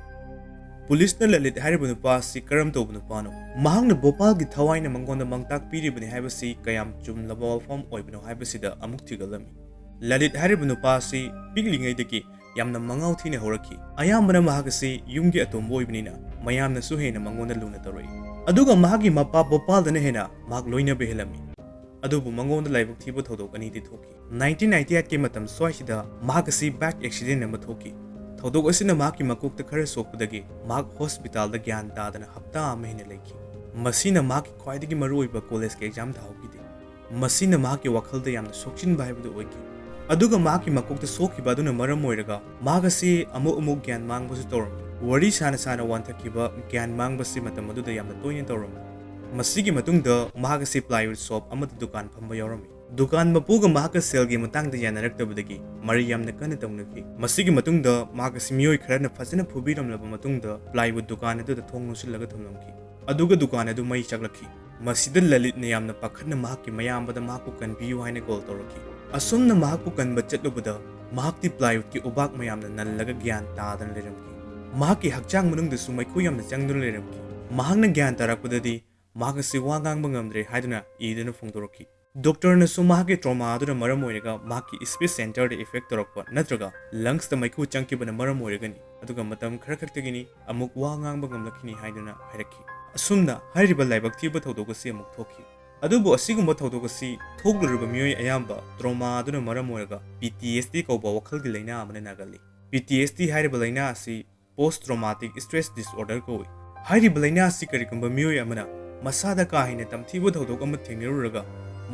ꯄꯨꯂꯤꯁꯅ ꯂꯂꯤꯠ ꯍꯥꯏꯔꯤꯕ ꯅꯨꯄꯥ ꯑꯁꯤ ꯀꯔꯝ ꯇꯧꯕ ꯅꯨꯄꯥꯅꯣ? ꯃꯍꯥꯛꯅ ꯚꯣꯄꯥꯜꯒꯤ ꯊꯋꯥꯏꯅ ꯃꯉꯣꯟꯗ ꯃꯥꯡꯇꯥꯛ ꯄꯤꯔꯤꯕꯅꯤ ꯍꯥꯏꯕꯁꯤ ꯀꯌꯥꯝ ꯆꯨꯝꯂꯕ ꯋꯥꯐꯝ ꯑꯣꯏꯕꯅꯣ ꯍꯥꯏꯕꯁꯤꯗ ꯑꯃꯨꯛ ꯊꯤꯒꯠꯂꯝꯃꯤ꯫ ꯂꯂꯤꯠ ꯍꯥꯏꯔꯤꯕ ꯅꯨꯄꯥ ꯑꯁꯤ ꯄꯤꯛꯂꯤꯉꯩꯗꯒꯤ ꯌꯥꯝꯅ ꯃꯉꯥꯎ ꯊꯤꯅ ꯍꯧꯔꯛꯈꯤ꯫ ꯑꯌꯥꯝꯕꯅ ꯃꯍꯥꯛ ꯑꯁꯤ ꯌꯨꯝꯒꯤ ꯑꯇꯣꯝꯕ ꯑꯣꯏꯕꯅꯤꯅ ꯃꯌꯥꯝꯅꯁꯨ ꯍꯦꯟꯅ ꯃꯉꯣꯟꯗ ꯂꯨꯅ ꯇꯧꯔꯛꯏ꯫ ꯑꯗꯨꯒ ꯃꯍꯥꯛꯀꯤ ꯃꯄꯥ ꯚꯣꯄꯥꯜꯗꯅ ꯍꯦꯟꯅ ꯃꯍꯥꯛ ꯂꯣꯏꯅꯕ ꯍꯦꯜꯂꯝꯃꯤ꯫ ꯑꯗꯨꯕꯨ ꯃꯉꯣꯟꯗ ꯂꯥꯏꯕꯛ ꯊꯤꯕ ꯊꯧꯗꯣꯛ ꯑꯅꯤꯗꯤ ꯊꯣꯛꯈꯤ꯫ Nineteen ninety eight ꯀꯤ ꯃꯇꯝ ꯁ꯭ꯋꯥꯏꯁꯤꯗ ꯃꯍꯥꯛ ꯑꯁꯤ bike accident ꯑꯃ ꯊꯣꯛꯈꯤ꯫ ꯊꯧꯗꯣꯛ ꯑꯁꯤꯅ ꯃꯍꯥꯛꯀꯤ ꯃꯀꯣꯛꯇ ꯈꯔ ꯁꯣꯛꯄꯗꯒꯤ ꯃꯍꯥꯛ ꯍꯣꯁꯄꯤꯇꯥꯜꯗ ꯒ꯭ꯌꯥꯟ ꯇꯥꯗꯅ ꯍꯞꯇꯥ ꯑꯃ ꯍꯦꯟꯅ ꯂꯩꯈꯤ꯫ ꯃꯁꯤꯅ ꯃꯍꯥꯛꯀꯤ ꯈ꯭ꯋꯥꯏꯗꯒꯤ ꯃꯔꯨꯑꯣꯏꯕ ꯀꯣꯂꯦꯖꯀꯤ exam ꯊꯥꯍꯧꯈꯤꯗꯦ꯫ ꯃꯁꯤꯅ ꯃꯍꯥꯛꯀꯤ ꯋꯥꯈꯜꯗ ꯌꯥꯝꯅ ꯁꯣꯛꯆꯤꯟꯕ ꯍꯥꯏꯕꯗꯨ ꯑꯣꯏꯈꯤ꯫ ꯑꯗꯨꯒ ꯃꯍꯥꯛꯀꯤ ꯃꯀꯣꯛꯇ ꯁꯣꯛꯈꯤꯕ ꯑꯗꯨꯅ ꯃꯔꯝ ꯑꯣꯏꯔꯒ ꯃꯍꯥꯛ ꯑꯁꯤ ꯑꯃꯨꯛ ꯑꯃꯨꯛ ꯒ꯭ꯌꯥꯟ ꯃꯥꯡꯕꯁꯨ ꯇꯧꯔꯝꯃꯤ꯫ ꯋꯥꯔꯤ ꯁꯥꯅ ꯁꯥꯅ ꯋꯥꯟꯊꯈꯤꯕ ꯒ꯭ꯌꯥꯟ ꯃꯥꯡꯕꯁꯤ ꯃꯇꯝ ꯑꯗꯨꯗ ꯌꯥꯝꯅ ꯇꯣꯏꯅ ꯇꯧꯔꯝꯃꯤ꯫ ꯃꯁꯤꯒꯤ ꯃꯇꯨꯡꯗ ꯃꯍꯥꯛ ꯑꯁꯤ plywood shop ꯑꯃꯗ ꯗꯨꯀꯥꯟ ꯐꯝꯕ ꯌꯥꯎꯔꯝꯃꯤ꯫ ꯗꯨꯀꯥꯟ ꯃꯄꯨꯒ ꯃꯍꯥꯛꯀ ꯁꯦꯜꯒꯤ ꯃꯇꯥꯡꯗ ꯌꯥꯅꯔꯛꯇꯕꯗꯒꯤ ꯃꯔꯩ ꯌꯥꯝꯅ ꯀꯟꯅ ꯇꯧꯅꯈꯤ꯫ ꯃꯁꯤꯒꯤ ꯃꯇꯨꯡꯗ ꯃꯍꯥꯛ ꯑꯁꯤ ꯃꯤꯑꯣꯏ ꯈꯔꯅ ꯐꯖꯅ ꯐꯨꯕꯤꯔꯝꯂꯕ ꯃꯇꯨꯡꯗ plywood ꯗꯨꯀꯥꯟ ꯑꯗꯨꯗ ꯊꯣꯡ ꯂꯣꯟꯁꯤꯜꯂꯒ ꯊꯝꯂꯝꯈꯤ꯫ ꯑꯗꯨꯒ ꯗꯨꯀꯥꯟ ꯑꯗꯨ ꯃꯩ ꯆꯥꯛꯂꯛꯈꯤ꯫ ꯃꯁꯤꯗ ꯂꯂꯤꯠꯅ ꯌꯥꯝꯅ ꯄꯥꯈꯠꯅ ꯃꯍꯥꯛꯀꯤ ꯃꯌꯥꯝꯕꯗ ꯃꯍꯥꯛꯄꯨ ꯀꯟꯕꯤꯌꯨ ꯍꯥꯏꯅ call ꯇꯧꯔꯛꯈꯤ꯫ ꯑꯁꯨꯝꯅ ꯃꯍꯥꯛꯄꯨ ꯀꯟꯕ ꯆꯠꯂꯨꯕꯗ ꯃꯍꯥꯛꯇꯤ plywood ꯀꯤ ꯎꯕꯥꯛ ꯃꯌꯥꯝꯅ ꯅꯜꯂꯒ ꯒ꯭ꯌꯥꯟ ꯇꯥꯗꯅ ꯂꯩꯔꯝꯈꯤ꯫ ꯃꯍꯥꯛꯀꯤ ꯍꯛꯆꯥꯡ ꯃꯅꯨꯡꯗꯁꯨ ꯃꯩꯈꯨ ꯌꯥꯝꯅ ꯆꯪꯗꯨꯅ ꯂꯩꯔꯝꯈꯤ꯫ ꯃꯍꯥꯛꯅ ꯒ꯭ꯌꯥꯟ ꯇꯥꯔꯛꯄꯗꯗꯤ ꯃꯍꯥꯛ ꯑꯁꯤ ꯋꯥ ꯉꯥꯡꯕ ꯉꯝꯗ꯭ꯔꯦ ꯍꯥꯏꯗꯨꯅ ꯏꯗꯨꯅ ꯐꯣꯡꯗꯣꯔꯛꯈꯤ꯫ ꯗꯣꯛꯇꯔꯅꯁꯨ ꯃꯍꯥꯛꯀꯤ ꯇ꯭ꯔꯣꯃꯥ ꯑꯗꯨꯅ ꯃꯔꯝ ꯑꯣꯏꯔꯒ ꯃꯍꯥꯛꯀꯤ ꯁ꯭ꯄꯤꯆ ꯁꯦꯟꯇꯔꯗ ꯏꯐꯦꯛ ꯇꯧꯔꯛꯄ ꯅꯠꯇ꯭ꯔꯒ ꯂꯪꯁꯇ ꯃꯩꯈꯨ ꯆꯪꯈꯤꯕꯅ ꯃꯔꯝ ꯑꯣꯏꯔꯒꯅꯤ, ꯑꯗꯨꯒ ꯃꯇꯝ ꯈꯔ ꯈꯛꯇꯒꯤꯅꯤ, ꯑꯃꯨꯛ ꯋꯥ ꯉꯥꯡꯕ ꯉꯝꯂꯛꯈꯤꯅꯤ ꯍꯥꯏꯗꯨꯅ ꯍꯥꯏꯔꯛꯈꯤ꯫ ꯑꯁꯨꯝꯅ ꯍꯥꯏꯔꯤꯕ ꯂꯥꯏꯕꯛ ꯊꯤꯕ ꯊꯧꯗꯣꯛ ꯑꯁꯤ ꯑꯃꯨꯛ ꯊꯣꯛꯈꯤ꯫ ꯑꯗꯨꯕꯨ ꯑꯁꯤꯒꯨꯝꯕ ꯊꯧꯗꯣꯛ ꯑꯁꯤ ꯊꯣꯛꯂꯨꯔꯤꯕ ꯃꯤꯑꯣꯏ ꯑꯌꯥꯝꯕ ꯇ꯭ꯔꯣꯃꯥ ꯑꯗꯨꯅ ꯃꯔꯝ ꯑꯣꯏꯔꯒ ꯄꯤ ꯇꯤ ꯑꯦꯁ ꯗꯤ ꯀꯧꯕ ꯋꯥꯈꯜꯒꯤ ꯂꯥꯏꯅꯥ ꯑꯃꯅ ꯅꯥꯒꯜꯂꯤ꯫ ꯄꯤ ꯇꯤ ꯑꯦꯁ ꯗꯤ ꯍꯥꯏꯔꯤꯕ ꯂꯥꯏꯅꯥ ꯑꯁꯤ ꯄꯣꯁ ꯇ꯭ꯔꯣꯃꯥꯇꯤꯛ ꯁ꯭ꯇ꯭ꯔꯦꯁ ꯗꯤꯁꯑꯣꯔꯗꯔ ꯀꯧꯏ꯫ ꯍꯥꯏꯔꯤꯕ ꯂꯥꯏꯅꯥ ꯑꯁꯤ ꯀꯔꯤꯒꯨꯝꯕ ꯃꯤꯑꯣꯏ ꯑꯃꯅ ꯃꯁꯥꯗ ꯀꯥ ꯍꯦꯟꯅ ꯇꯝꯊꯤꯕ ꯊꯧꯗꯣꯛ ꯑꯃ ꯊꯦꯡꯅꯔꯨꯔꯒ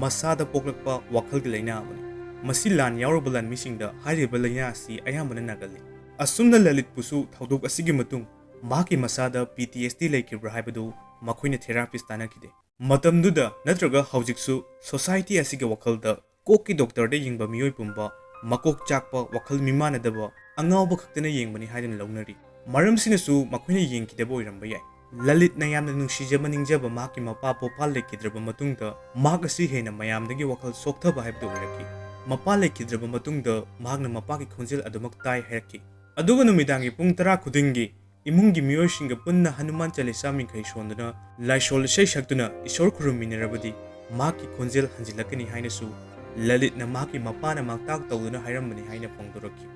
ꯃꯁꯥꯗ ꯄꯣꯛꯂꯛꯄ ꯋꯥꯈꯜꯒꯤ ꯂꯥꯏꯅꯥ ꯑꯃꯅꯤ꯫ ꯃꯁꯤ ꯂꯥꯟ ꯌꯥꯎꯔꯨꯕ ꯂꯥꯟꯃꯤꯁꯤꯡꯗ ꯍꯥꯏꯔꯤꯕ ꯂꯥꯏꯅꯥ ꯑꯁꯤ ꯑꯌꯥꯝꯕꯅ ꯅꯥꯒꯜꯂꯤ꯫ ꯑꯁꯨꯝꯅ ꯂꯂꯤꯠꯄꯨꯁꯨ ꯊꯧꯗꯣꯛ ꯑꯁꯤꯒꯤ ꯃꯇꯨꯡ ꯃꯍꯥꯛꯀꯤ ꯃꯁꯥꯗ ꯄꯤ ꯇꯤ ꯑꯦꯁ ꯗꯤ ꯂꯩꯈꯤꯕ꯭ꯔꯥ ꯍꯥꯏꯕꯗꯨ ꯃꯈꯣꯏꯅ ꯊꯦꯔꯥꯄꯤꯁ ꯇꯥꯟꯅꯈꯤꯗꯦ꯫ ꯃꯇꯝꯗꯨꯗ ꯅꯠꯇ꯭ꯔꯒ ꯍꯧꯖꯤꯛꯁꯨ ꯁꯣꯁꯥꯏꯇꯤ ꯑꯁꯤꯒꯤ ꯋꯥꯈꯜꯗ ꯀꯣꯛꯀꯤ ꯗꯣꯛꯇꯔꯗ ꯌꯦꯡꯕ ꯃꯤꯑꯣꯏ ꯄꯨꯝꯕ ꯃꯀꯣꯛ ꯆꯥꯛꯄ, ꯋꯥꯈꯜ ꯃꯤꯃꯥꯟꯅꯗꯕ, ꯑꯉꯥꯎꯕ ꯈꯛꯇꯅ ꯌꯦꯡꯕꯅꯤ ꯍꯥꯏꯗꯨꯅ ꯂꯧꯅꯔꯤ꯫ ꯃꯔꯝꯁꯤꯅꯁꯨ ꯃꯈꯣꯏꯅ ꯌꯦꯡꯈꯤꯗꯕ ꯑꯣꯏꯔꯝꯕ ꯌꯥꯏ꯫ ꯂꯂꯤꯠꯅ ꯌꯥꯝꯅ ꯅꯨꯡꯁꯤꯖꯕ ꯅꯤꯡꯖꯕ ꯃꯍꯥꯛꯀꯤ ꯃꯄꯥ ꯚꯣꯄꯥꯜ ꯂꯩꯈꯤꯗ꯭ꯔꯕ ꯃꯇꯨꯡꯗ ꯃꯍꯥꯛ ꯑꯁꯤ ꯍꯦꯟꯅ ꯃꯌꯥꯝꯗꯒꯤ ꯋꯥꯈꯜ ꯁꯣꯛꯊꯕ ꯍꯥꯏꯕꯗꯨ ꯑꯣꯏꯔꯛꯈꯤ꯫ ꯃꯄꯥ ꯂꯩꯈꯤꯗ꯭ꯔꯕ ꯃꯇꯨꯡꯗ ꯃꯍꯥꯛꯅ ꯃꯄꯥꯒꯤ ꯈꯣꯟꯖꯦꯜ ꯑꯗꯨꯃꯛ ꯇꯥꯏ ꯍꯥꯏꯔꯛꯈꯤ꯫ ꯑꯗꯨꯒ ꯅꯨꯃꯤꯗꯥꯡꯒꯤ ꯄꯨꯡ ꯇꯔꯥ ꯈꯨꯗꯤꯡꯒꯤ ꯏꯃꯨꯡꯒꯤ ꯃꯤꯑꯣꯏꯁꯤꯡꯒ ꯄꯨꯟꯅ ꯍꯅꯨꯃꯥꯟ ꯆꯥꯂꯤꯁꯥ ꯃꯤꯡꯈꯩ ꯁꯣꯟꯗꯨꯅ ꯂꯥꯏꯁꯣꯜ ꯏꯁꯩ ꯁꯛꯇꯨꯅ ꯏꯁꯣꯔ ꯈꯨꯔꯨꯝꯃꯤꯟꯅꯔꯕꯗꯤ ꯃꯍꯥꯛꯀꯤ ꯈꯣꯟꯖꯦꯜ ꯍꯟꯖꯤꯜꯂꯛꯀꯅꯤ ꯍꯥꯏꯅꯁꯨ ꯂꯂꯤꯠꯅ ꯃꯍꯥꯛꯀꯤ ꯃꯄꯥꯅ ꯃꯥꯡꯇꯥꯛ ꯇꯧꯗꯨꯅ ꯍꯥꯏꯔꯝꯕꯅꯤ ꯍꯥꯏꯅ ꯐꯣꯡꯗꯣꯔꯛꯈꯤ꯫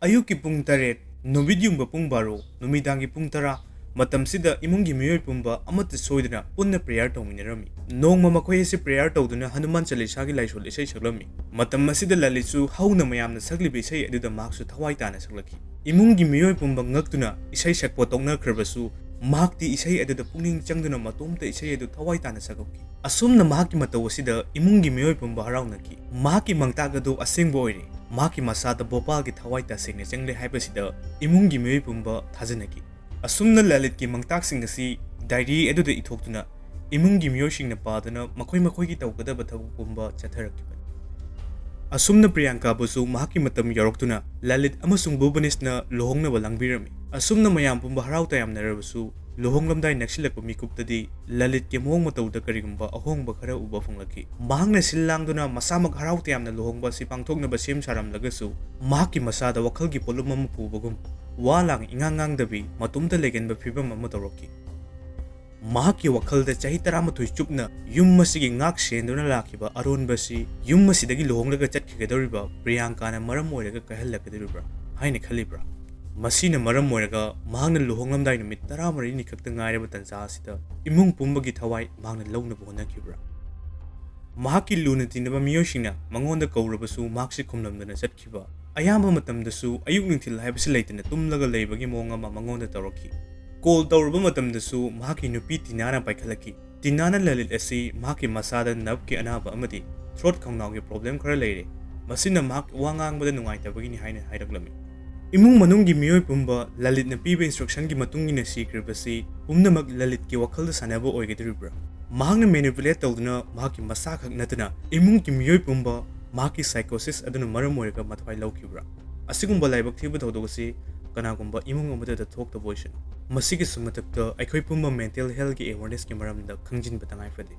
ꯑꯌꯨꯛꯀꯤ ꯄꯨꯡ ꯇꯔꯦꯠ, ꯅꯨꯃꯤꯠ ꯌꯨꯡꯕ ꯄꯨꯡ ꯕꯥꯔꯣ, ꯅꯨꯃꯤꯗꯥꯡꯒꯤ ꯄꯨꯡ ꯇꯔꯥ, ꯃꯇꯝꯁꯤꯗ ꯏꯃꯨꯡꯒꯤ ꯃꯤꯑꯣꯏ ꯄꯨꯝꯕ ꯑꯃꯠꯇ ꯁꯣꯏꯗꯅ ꯄꯨꯟꯅ ꯄ꯭ꯔꯦꯌꯔ ꯇꯧꯃꯤꯟꯅꯔꯝꯃꯤ꯫ ꯅꯣꯡꯃ ꯃꯈꯣꯏ ꯑꯁꯤ ꯄ꯭ꯔꯦꯌꯔ ꯇꯧꯗꯨꯅ ꯍꯅꯨꯃꯥꯟ ꯆꯥꯂꯤꯁꯥꯒꯤ ꯂꯥꯏꯁꯣꯜ ꯏꯁꯩ ꯁꯛꯂꯝꯃꯤ꯫ ꯃꯇꯝ ꯑꯁꯤꯗ ꯂꯂꯤꯠꯁꯨ ꯍꯧꯅ ꯃꯌꯥꯝꯅ ꯁꯛꯂꯤꯕ ꯏꯁꯩ ꯑꯗꯨꯗ ꯃꯍꯥꯛꯁꯨ ꯊꯋꯥꯏ ꯇꯥꯅ ꯁꯛꯂꯛꯈꯤ꯫ ꯏꯃꯨꯡꯒꯤ ꯃꯤꯑꯣꯏ ꯄꯨꯝꯕ ꯉꯛꯇꯨꯅ ꯏꯁꯩ ꯁꯛꯄ ꯇꯣꯛꯅꯈ꯭ꯔꯕꯁꯨ ꯃꯍꯥꯛꯇꯤ ꯏꯁꯩ ꯑꯗꯨꯗ ꯄꯨꯛꯅꯤꯡ ꯆꯪꯗꯨꯅ ꯃꯇꯣꯝꯇ ꯏꯁꯩ ꯑꯗꯨ ꯊꯋꯥꯏ ꯇꯥꯅ ꯁꯛꯍꯧꯈꯤ꯫ ꯑꯁꯨꯝꯅ ꯃꯍꯥꯛꯀꯤ ꯃꯇꯧ ꯑꯁꯤꯗ ꯏꯃꯨꯡꯒꯤ ꯃꯤꯑꯣꯏ ꯄꯨꯝꯕ ꯍꯔꯥꯎꯅꯈꯤ꯫ ꯃꯍꯥꯛꯀꯤ ꯃꯥꯡꯇꯥꯛ ꯑꯗꯨ ꯑꯁꯦꯡꯕ ꯑꯣꯏꯔꯦ꯫ ꯃꯍꯥꯛꯀꯤ ꯃꯁꯥꯗ ꯚꯣꯄꯥꯜꯒꯤ ꯊꯋꯥꯏ ꯇꯁꯦꯡꯅ ꯆꯪꯂꯦ ꯍꯥꯏꯕꯁꯤꯗ ꯏꯃꯨꯡꯒꯤ ꯃꯤꯑꯣꯏ ꯄꯨꯝꯕ ꯊꯥꯖꯅꯈꯤ꯫ ꯑꯁꯨꯝꯅ ꯂꯂꯤꯠꯀꯤ ꯃꯥꯡꯇꯥꯛꯁꯤꯡ ꯑꯁꯤ ꯗꯥꯏꯔꯤ ꯑꯗꯨꯗ ꯏꯊꯣꯛꯇꯨꯅ ꯏꯃꯨꯡꯒꯤ ꯃꯤꯑꯣꯏꯁꯤꯡꯅ ꯄꯥꯗꯨꯅ ꯃꯈꯣꯏ ꯃꯈꯣꯏꯒꯤ ꯇꯧꯒꯗꯕ ꯊꯕꯛ ꯄꯨꯝꯕ ꯆꯠꯊꯔꯛꯈꯤꯕꯅꯤ꯫ ꯑꯁꯨꯝꯅ ꯄ꯭ꯔꯤꯌꯥꯡꯀꯥꯕꯨꯁꯨ ꯃꯍꯥꯛꯀꯤ ꯃꯇꯝ ꯌꯧꯔꯛꯇꯨꯅ ꯂꯂꯤꯠ ꯑꯃꯁꯨꯡ ꯚꯨꯕꯅꯦꯁꯅ ꯂꯨꯍꯣꯡꯅꯕ ꯂꯥꯡꯕꯤꯔꯝꯃꯤ꯫ ꯑꯁꯨꯝꯅ ꯃꯌꯥꯝ ꯄꯨꯝꯕ ꯍꯔꯥꯎ ꯇꯌꯥꯝꯅꯔꯕꯁꯨ ꯂꯨꯍꯣꯡꯂꯝꯗꯥꯏ ꯅꯛꯁꯤꯜꯂꯛꯄ ꯃꯤꯀꯨꯞꯇꯗꯤ ꯂꯂꯤꯠꯀꯤ ꯃꯑꯣꯡ ꯃꯇꯧꯗ ꯀꯔꯤꯒꯨꯝꯕ ꯑꯍꯣꯡꯕ ꯈꯔ ꯎꯕ ꯐꯪꯂꯛꯈꯤ꯫ ꯃꯍꯥꯛꯅ ꯁꯤꯜ ꯂꯥꯡꯗꯨꯅ ꯃꯁꯥꯃꯛ ꯍꯔꯥꯎ ꯇꯌꯥꯝꯅ ꯂꯨꯍꯣꯡꯕ ꯑꯁꯤ ꯄꯥꯡꯊꯣꯛꯅꯕ ꯁꯦꯝ ꯁꯥꯔꯝꯂꯒꯁꯨ ꯃꯍꯥꯛꯀꯤ ꯃꯁꯥꯗ ꯋꯥꯈꯜꯒꯤ ꯄꯣꯠꯂꯨꯝ ꯑꯃ ꯄꯨꯕꯒꯨꯝ ꯋꯥ ꯂꯥꯡ ꯏꯉꯥꯡ ꯉꯥꯡꯗꯕꯤ ꯃꯇꯣꯝꯇ ꯂꯩꯒꯟꯕ ꯐꯤꯕꯝ ꯑꯃ ꯇꯧꯔꯛꯈꯤ꯫ ꯃꯍꯥꯛꯀꯤ ꯋꯥꯈꯜꯗ ꯆꯍꯤ ꯇꯔꯥꯃꯥꯊꯣꯏ ꯆꯨꯞꯅ ꯌꯨꯝ ꯑꯁꯤꯒꯤ ꯉꯥꯛ ꯁꯦꯟꯗꯨꯅ ꯂꯥꯛꯈꯤꯕ ꯑꯔꯣꯟꯕ ꯑꯁꯤ ꯌꯨꯝ ꯑꯁꯤꯗꯒꯤ ꯂꯨꯍꯣꯡꯂꯒ ꯆꯠꯈꯤꯒꯗꯧꯔꯤꯕ ꯄ꯭ꯔꯤꯌꯥꯡꯀꯥꯅ ꯃꯔꯝ ꯑꯣꯏꯔꯒ ꯀꯥꯏꯍꯜꯂꯛꯀꯗꯧꯔꯤꯕ꯭ꯔꯥ ꯍꯥꯏꯅ ꯈꯜꯂꯤꯕ꯭ꯔꯥ? ꯃꯁꯤꯅ ꯃꯔꯝ ꯑꯣꯏꯔꯒ ꯃꯍꯥꯛꯅ ꯂꯨꯍꯣꯡꯂꯝꯗꯥꯏ ꯅꯨꯃꯤꯠ ꯇꯔꯥꯃꯔꯤꯅꯤ ꯈꯛꯇ ꯉꯥꯏꯔꯕ ꯇꯥꯟꯖꯥ ꯑꯁꯤꯗ ꯏꯃꯨꯡ ꯄꯨꯝꯕꯒꯤ ꯊꯋꯥꯏ ꯃꯍꯥꯛꯅ ꯂꯧꯅꯕ ꯍꯣꯠꯅꯈꯤꯕ꯭ꯔꯥ? ꯃꯍꯥꯛꯀꯤ ꯂꯨꯅ ꯇꯤꯟꯅꯕ ꯃꯤꯑꯣꯏꯁꯤꯡꯅ ꯃꯉꯣꯟꯗ ꯀꯧꯔꯕꯁꯨ ꯃꯍꯥꯛꯁꯤ ꯈꯨꯝꯂꯝꯗꯅ ꯆꯠꯈꯤꯕ, ꯑꯌꯥꯝꯕ ꯃꯇꯝꯗꯁꯨ ꯑꯌꯨꯛ ꯅꯨꯡꯊꯤꯜ ꯍꯥꯏꯕꯁꯤ ꯂꯩꯇꯅ ꯇꯨꯝꯂꯒ ꯂꯩꯕꯒꯤ ꯃꯑꯣꯡ ꯑꯃ ꯃꯉꯣꯟꯗ ꯇꯧꯔꯛꯈꯤ꯫ ꯀꯣꯜ ꯇꯧꯔꯨꯕ ꯃꯇꯝꯗꯁꯨ ꯃꯍꯥꯛꯀꯤ ꯅꯨꯄꯤ ꯇꯤꯅꯥꯅ ꯄꯥꯏꯈꯠꯂꯛꯈꯤ꯫ ꯇꯤꯅꯥꯅ ꯂꯂꯤꯠ ꯑꯁꯤ ꯃꯍꯥꯛꯀꯤ ꯃꯁꯥꯗ ꯅꯞꯀꯤ ꯑꯅꯥꯕ ꯑꯃꯗꯤ ꯊ꯭ꯔꯣꯠ ꯈꯧꯅꯥꯎꯒꯤ ꯄ꯭ꯔꯣꯕ꯭ꯂꯦꯝ ꯈꯔ ꯂꯩꯔꯦ, ꯃꯁꯤꯅ ꯃꯍꯥꯛ ꯋꯥ ꯉꯥꯡꯕꯗ ꯅꯨꯡꯉꯥꯏꯇꯕꯒꯤꯅꯤ ꯍꯥꯏꯅ ꯍꯥꯏꯔꯛꯂꯝꯃꯤ꯫ ꯏꯃꯨꯡ ꯃꯅꯨꯡꯒꯤ ꯃꯤꯑꯣꯏ ꯄꯨꯝꯕ ꯂꯂꯤꯠꯅ ꯄꯤꯕ ꯏꯟꯁꯇ꯭ꯔꯛꯁꯟꯒꯤ ꯃꯇꯨꯡ ꯏꯟꯅ ꯁꯤꯈ꯭ꯔꯤꯕꯁꯤ ꯄꯨꯝꯅꯃꯛ ꯂꯂꯤꯠꯀꯤ ꯋꯥꯈꯜꯗ ꯁꯥꯟꯅꯕ ꯑꯣꯏꯒꯗꯧꯔꯤꯕ꯭ꯔꯥ? ꯃꯍꯥꯛꯅ ꯃꯦꯅꯤꯄꯨꯂꯦꯠ ꯇꯧꯗꯨꯅ ꯃꯍꯥꯛꯀꯤ ꯃꯁꯥ ꯈꯛ ꯅꯠꯇꯅ ꯏꯃꯨꯡꯒꯤ ꯃꯤꯑꯣꯏ ꯄꯨꯝꯕ ꯃꯍꯥꯛꯀꯤ ꯁꯥꯏꯀꯣꯁꯤꯁ ꯑꯗꯨꯅ ꯃꯔꯝ ꯑꯣꯏꯔꯒ ꯃꯊ꯭ꯋꯥꯏ ꯂꯧꯈꯤꯕ꯭ꯔꯥ? ꯑꯁꯤꯒꯨꯝꯕ ꯂꯥꯏꯕꯛ ꯊꯤꯕ ꯊꯧꯗꯣꯛ ꯑꯁꯤ ꯀꯅꯥꯒꯨꯝꯕ ꯏꯃꯨꯡ ꯑꯃꯗꯇ ꯊꯣꯛꯇꯕ ꯑꯣꯏꯁꯅꯨ꯫ ꯃꯁꯤꯒꯤꯁꯨ ꯃꯊꯛꯇ ꯑꯩꯈꯣꯏ ꯄꯨꯝꯕ ꯃꯦꯟꯇꯦꯜ ꯍꯦꯜꯊꯀꯤ ꯑꯦꯋꯦꯔꯅꯦꯁꯀꯤ ꯃꯔꯝꯗ ꯈꯪꯖꯤꯟꯕ ꯇꯉꯥꯏ ꯐꯗꯦ꯫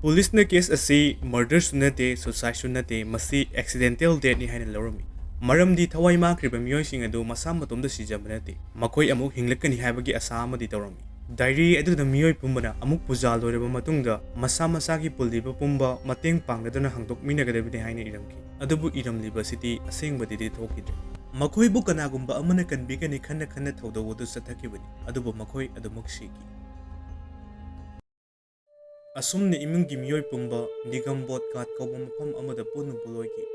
ꯄꯨꯂꯤꯁꯅ ꯀꯦꯁ ꯑꯁꯤ ꯃꯔꯗꯔꯁꯨ ꯅꯠꯇꯦ, ꯁꯨꯁꯥꯏꯗꯁꯨ ꯅꯠꯇꯦ, ꯃꯁꯤ ꯑꯦꯛꯁꯤꯗꯦꯟꯇꯦꯜ ꯗꯦꯠꯅꯤ ꯍꯥꯏꯅ ꯂꯧꯔꯝꯃꯤ꯫ ꯃꯔꯝꯗꯤ ꯊꯋꯥꯏ ꯃꯥꯡꯈ꯭ꯔꯤꯕ ꯃꯤꯑꯣꯏꯁꯤꯡ ꯑꯗꯨ ꯃꯁꯥ ꯃꯇꯣꯝꯗ ꯁꯤꯖꯕ ꯅꯠꯇꯦ, ꯃꯈꯣꯏ ꯑꯃꯨꯛ ꯍꯤꯡꯂꯛꯀꯅꯤ ꯍꯥꯏꯕꯒꯤ ꯑꯁꯥ ꯑꯃꯗꯤ ꯇꯧꯔꯝꯃꯤ꯫ ꯗꯥꯏꯔꯤ ꯑꯗꯨꯗ ꯃꯤꯑꯣꯏ ꯄꯨꯝꯕꯅ ꯑꯃꯨꯛ ꯄꯨꯖꯥ ꯂꯣꯏꯔꯕ ꯃꯇꯨꯡꯗ ꯃꯁꯥ ꯃꯁꯥꯒꯤ ꯄꯨꯜꯂꯤꯕ ꯄꯨꯝꯕ ꯃꯇꯦꯡ ꯄꯥꯡꯅꯗꯨꯅ ꯍꯥꯡꯗꯣꯛꯃꯤꯟꯅꯒꯗꯕꯅꯤ ꯍꯥꯏꯅ ꯏꯔꯝꯈꯤ꯫ ꯑꯗꯨꯕꯨ ꯏꯔꯝꯂꯤꯕ ꯑꯁꯤꯗꯤ ꯑꯁꯦꯡꯕꯗꯗꯤ ꯊꯣꯛꯈꯤꯗ꯭ꯔꯦ꯫ ꯃꯈꯣꯏꯕꯨ ꯀꯅꯥꯒꯨꯝꯕ ꯑꯃꯅ ꯀꯟꯕꯤꯒꯅꯤ ꯈꯟꯅ ꯈꯟꯅ ꯊꯧꯗꯣꯛ ꯑꯗꯨ ꯆꯠꯊꯈꯤꯕꯅꯤ, ꯑꯗꯨꯕꯨ ꯃꯈꯣꯏ ꯑꯗꯨꯃꯛ ꯁꯤꯈꯤ꯫ ꯑꯁꯨꯝꯅ ꯏꯃꯨꯡꯒꯤ ꯃꯤꯑꯣꯏ ꯄꯨꯝꯕ ꯅꯤꯒꯝ ꯕꯣꯠ ꯘꯥꯠ ꯀꯧꯕ ꯃꯐꯝ ꯑꯃꯗ ꯄꯨꯟꯅ ꯄꯨꯜꯂꯣꯏꯈꯤ꯫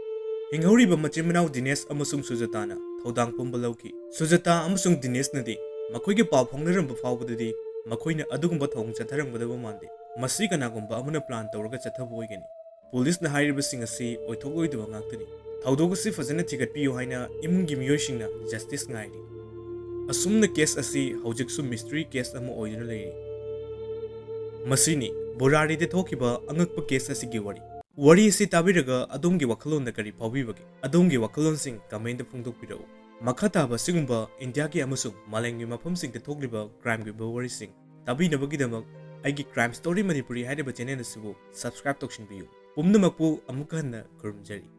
ꯍꯤꯡꯍꯧꯔꯤꯕ ꯃꯆꯤꯟ ꯃꯅꯥꯎ ꯗꯤꯅꯦꯁ ꯑꯃꯁꯨꯡ ꯁꯨꯖꯥꯇꯥꯅ ꯊꯧꯗꯥꯡ ꯄꯨꯝꯕ ꯂꯧꯈꯤ꯫ ꯁꯨꯖꯥꯇꯥ ꯑꯃꯁꯨꯡ ꯗꯤꯅꯦꯁꯅꯗꯤ ꯃꯈꯣꯏꯒꯤ ꯄꯥꯎ ꯐꯥꯎꯅꯔꯝꯕ ꯐꯥꯎꯕꯗꯗꯤ ꯃꯈꯣꯏꯅ ꯑꯗꯨꯒꯨꯝꯕ ꯊꯧꯑꯣꯡ ꯆꯠꯊꯔꯝꯒꯗꯕ ꯃꯥꯟꯗꯦ꯫ ꯃꯁꯤ ꯀꯅꯥꯒꯨꯝꯕ ꯑꯃꯅ ꯄ꯭ꯂꯥꯟ ꯇꯧꯔꯒ ꯆꯠꯊꯕ ꯑꯣꯏꯒꯅꯤ꯫ ꯄꯨꯂꯤꯁꯅ ꯍꯥꯏꯔꯤꯕꯁꯤꯡ ꯑꯁꯤ ꯑꯣꯏꯊꯣꯛꯂꯣꯏꯗꯕ ꯉꯥꯛꯇꯅꯤ꯫ ꯊꯧꯗꯣꯛ ꯑꯁꯤ ꯐꯖꯅ ꯊꯤꯒꯠꯄꯤꯌꯨ ꯍꯥꯏꯅ ꯏꯃꯨꯡꯒꯤ ꯃꯤꯑꯣꯏꯁꯤꯡꯅ ꯖꯁꯇꯤꯁ ꯉꯥꯏꯔꯤ꯫ ꯑꯁꯨꯝꯅ ꯀꯦꯁ ꯑꯁꯤ ꯍꯧꯖꯤꯛꯁꯨ ꯃꯤꯁꯇ꯭ꯔꯤ ꯀꯦꯁ ꯑꯃ ꯑꯣꯏꯗꯨꯅ ꯂꯩꯔꯤ꯫ ꯃꯁꯤꯅꯤ ꯕꯣꯔꯥꯔꯤꯗ ꯊꯣꯛꯈꯤꯕ ꯑꯉꯛꯄ ꯀꯦꯁ ꯑꯁꯤꯒꯤ ꯋꯥꯔꯤ꯫ ꯋꯥꯔꯤ ꯑꯁꯤ ꯇꯥꯕꯤꯔꯒ ꯑꯗꯣꯝꯒꯤ ꯋꯥꯈꯜꯂꯣꯟꯗ ꯀꯔꯤ ꯐꯥꯎꯕꯤꯕꯒꯦ? ꯑꯗꯣꯝꯒꯤ ꯋꯥꯈꯜꯂꯣꯟꯁꯤꯡ ꯀꯃꯦꯟꯗ ꯐꯣꯡꯗꯣꯛꯄꯤꯔꯛꯎ꯫ ꯃꯈꯥ ꯇꯥꯕ ꯑꯁꯤꯒꯨꯝꯕ ꯏꯟꯗꯤꯌꯥꯒꯤ ꯑꯃꯁꯨꯡ ꯃꯥꯂꯦꯝꯒꯤ ꯃꯐꯝꯁꯤꯡꯗ ꯊꯣꯛꯂꯤꯕ ꯀ꯭ꯔꯥꯏꯝꯒꯤ ꯑꯣꯏꯕ ꯋꯥꯔꯤꯁꯤꯡ ꯇꯥꯕꯤꯅꯕꯒꯤꯗꯃꯛ ꯑꯩꯒꯤ Crime Story Manipuri ꯍꯥꯏꯔꯤꯕ ꯆꯦꯅꯦꯜ ꯑꯁꯤꯕꯨ ꯁꯕꯁꯀ꯭ꯔꯥꯏꯕ ꯇꯧꯁꯤꯟꯕꯤꯌꯨ꯫ ꯄꯨꯝꯅꯃꯛꯄꯨ ꯑꯃꯨꯛ ꯍꯟꯅ ꯈꯨꯔꯨꯝꯖꯔꯤ꯫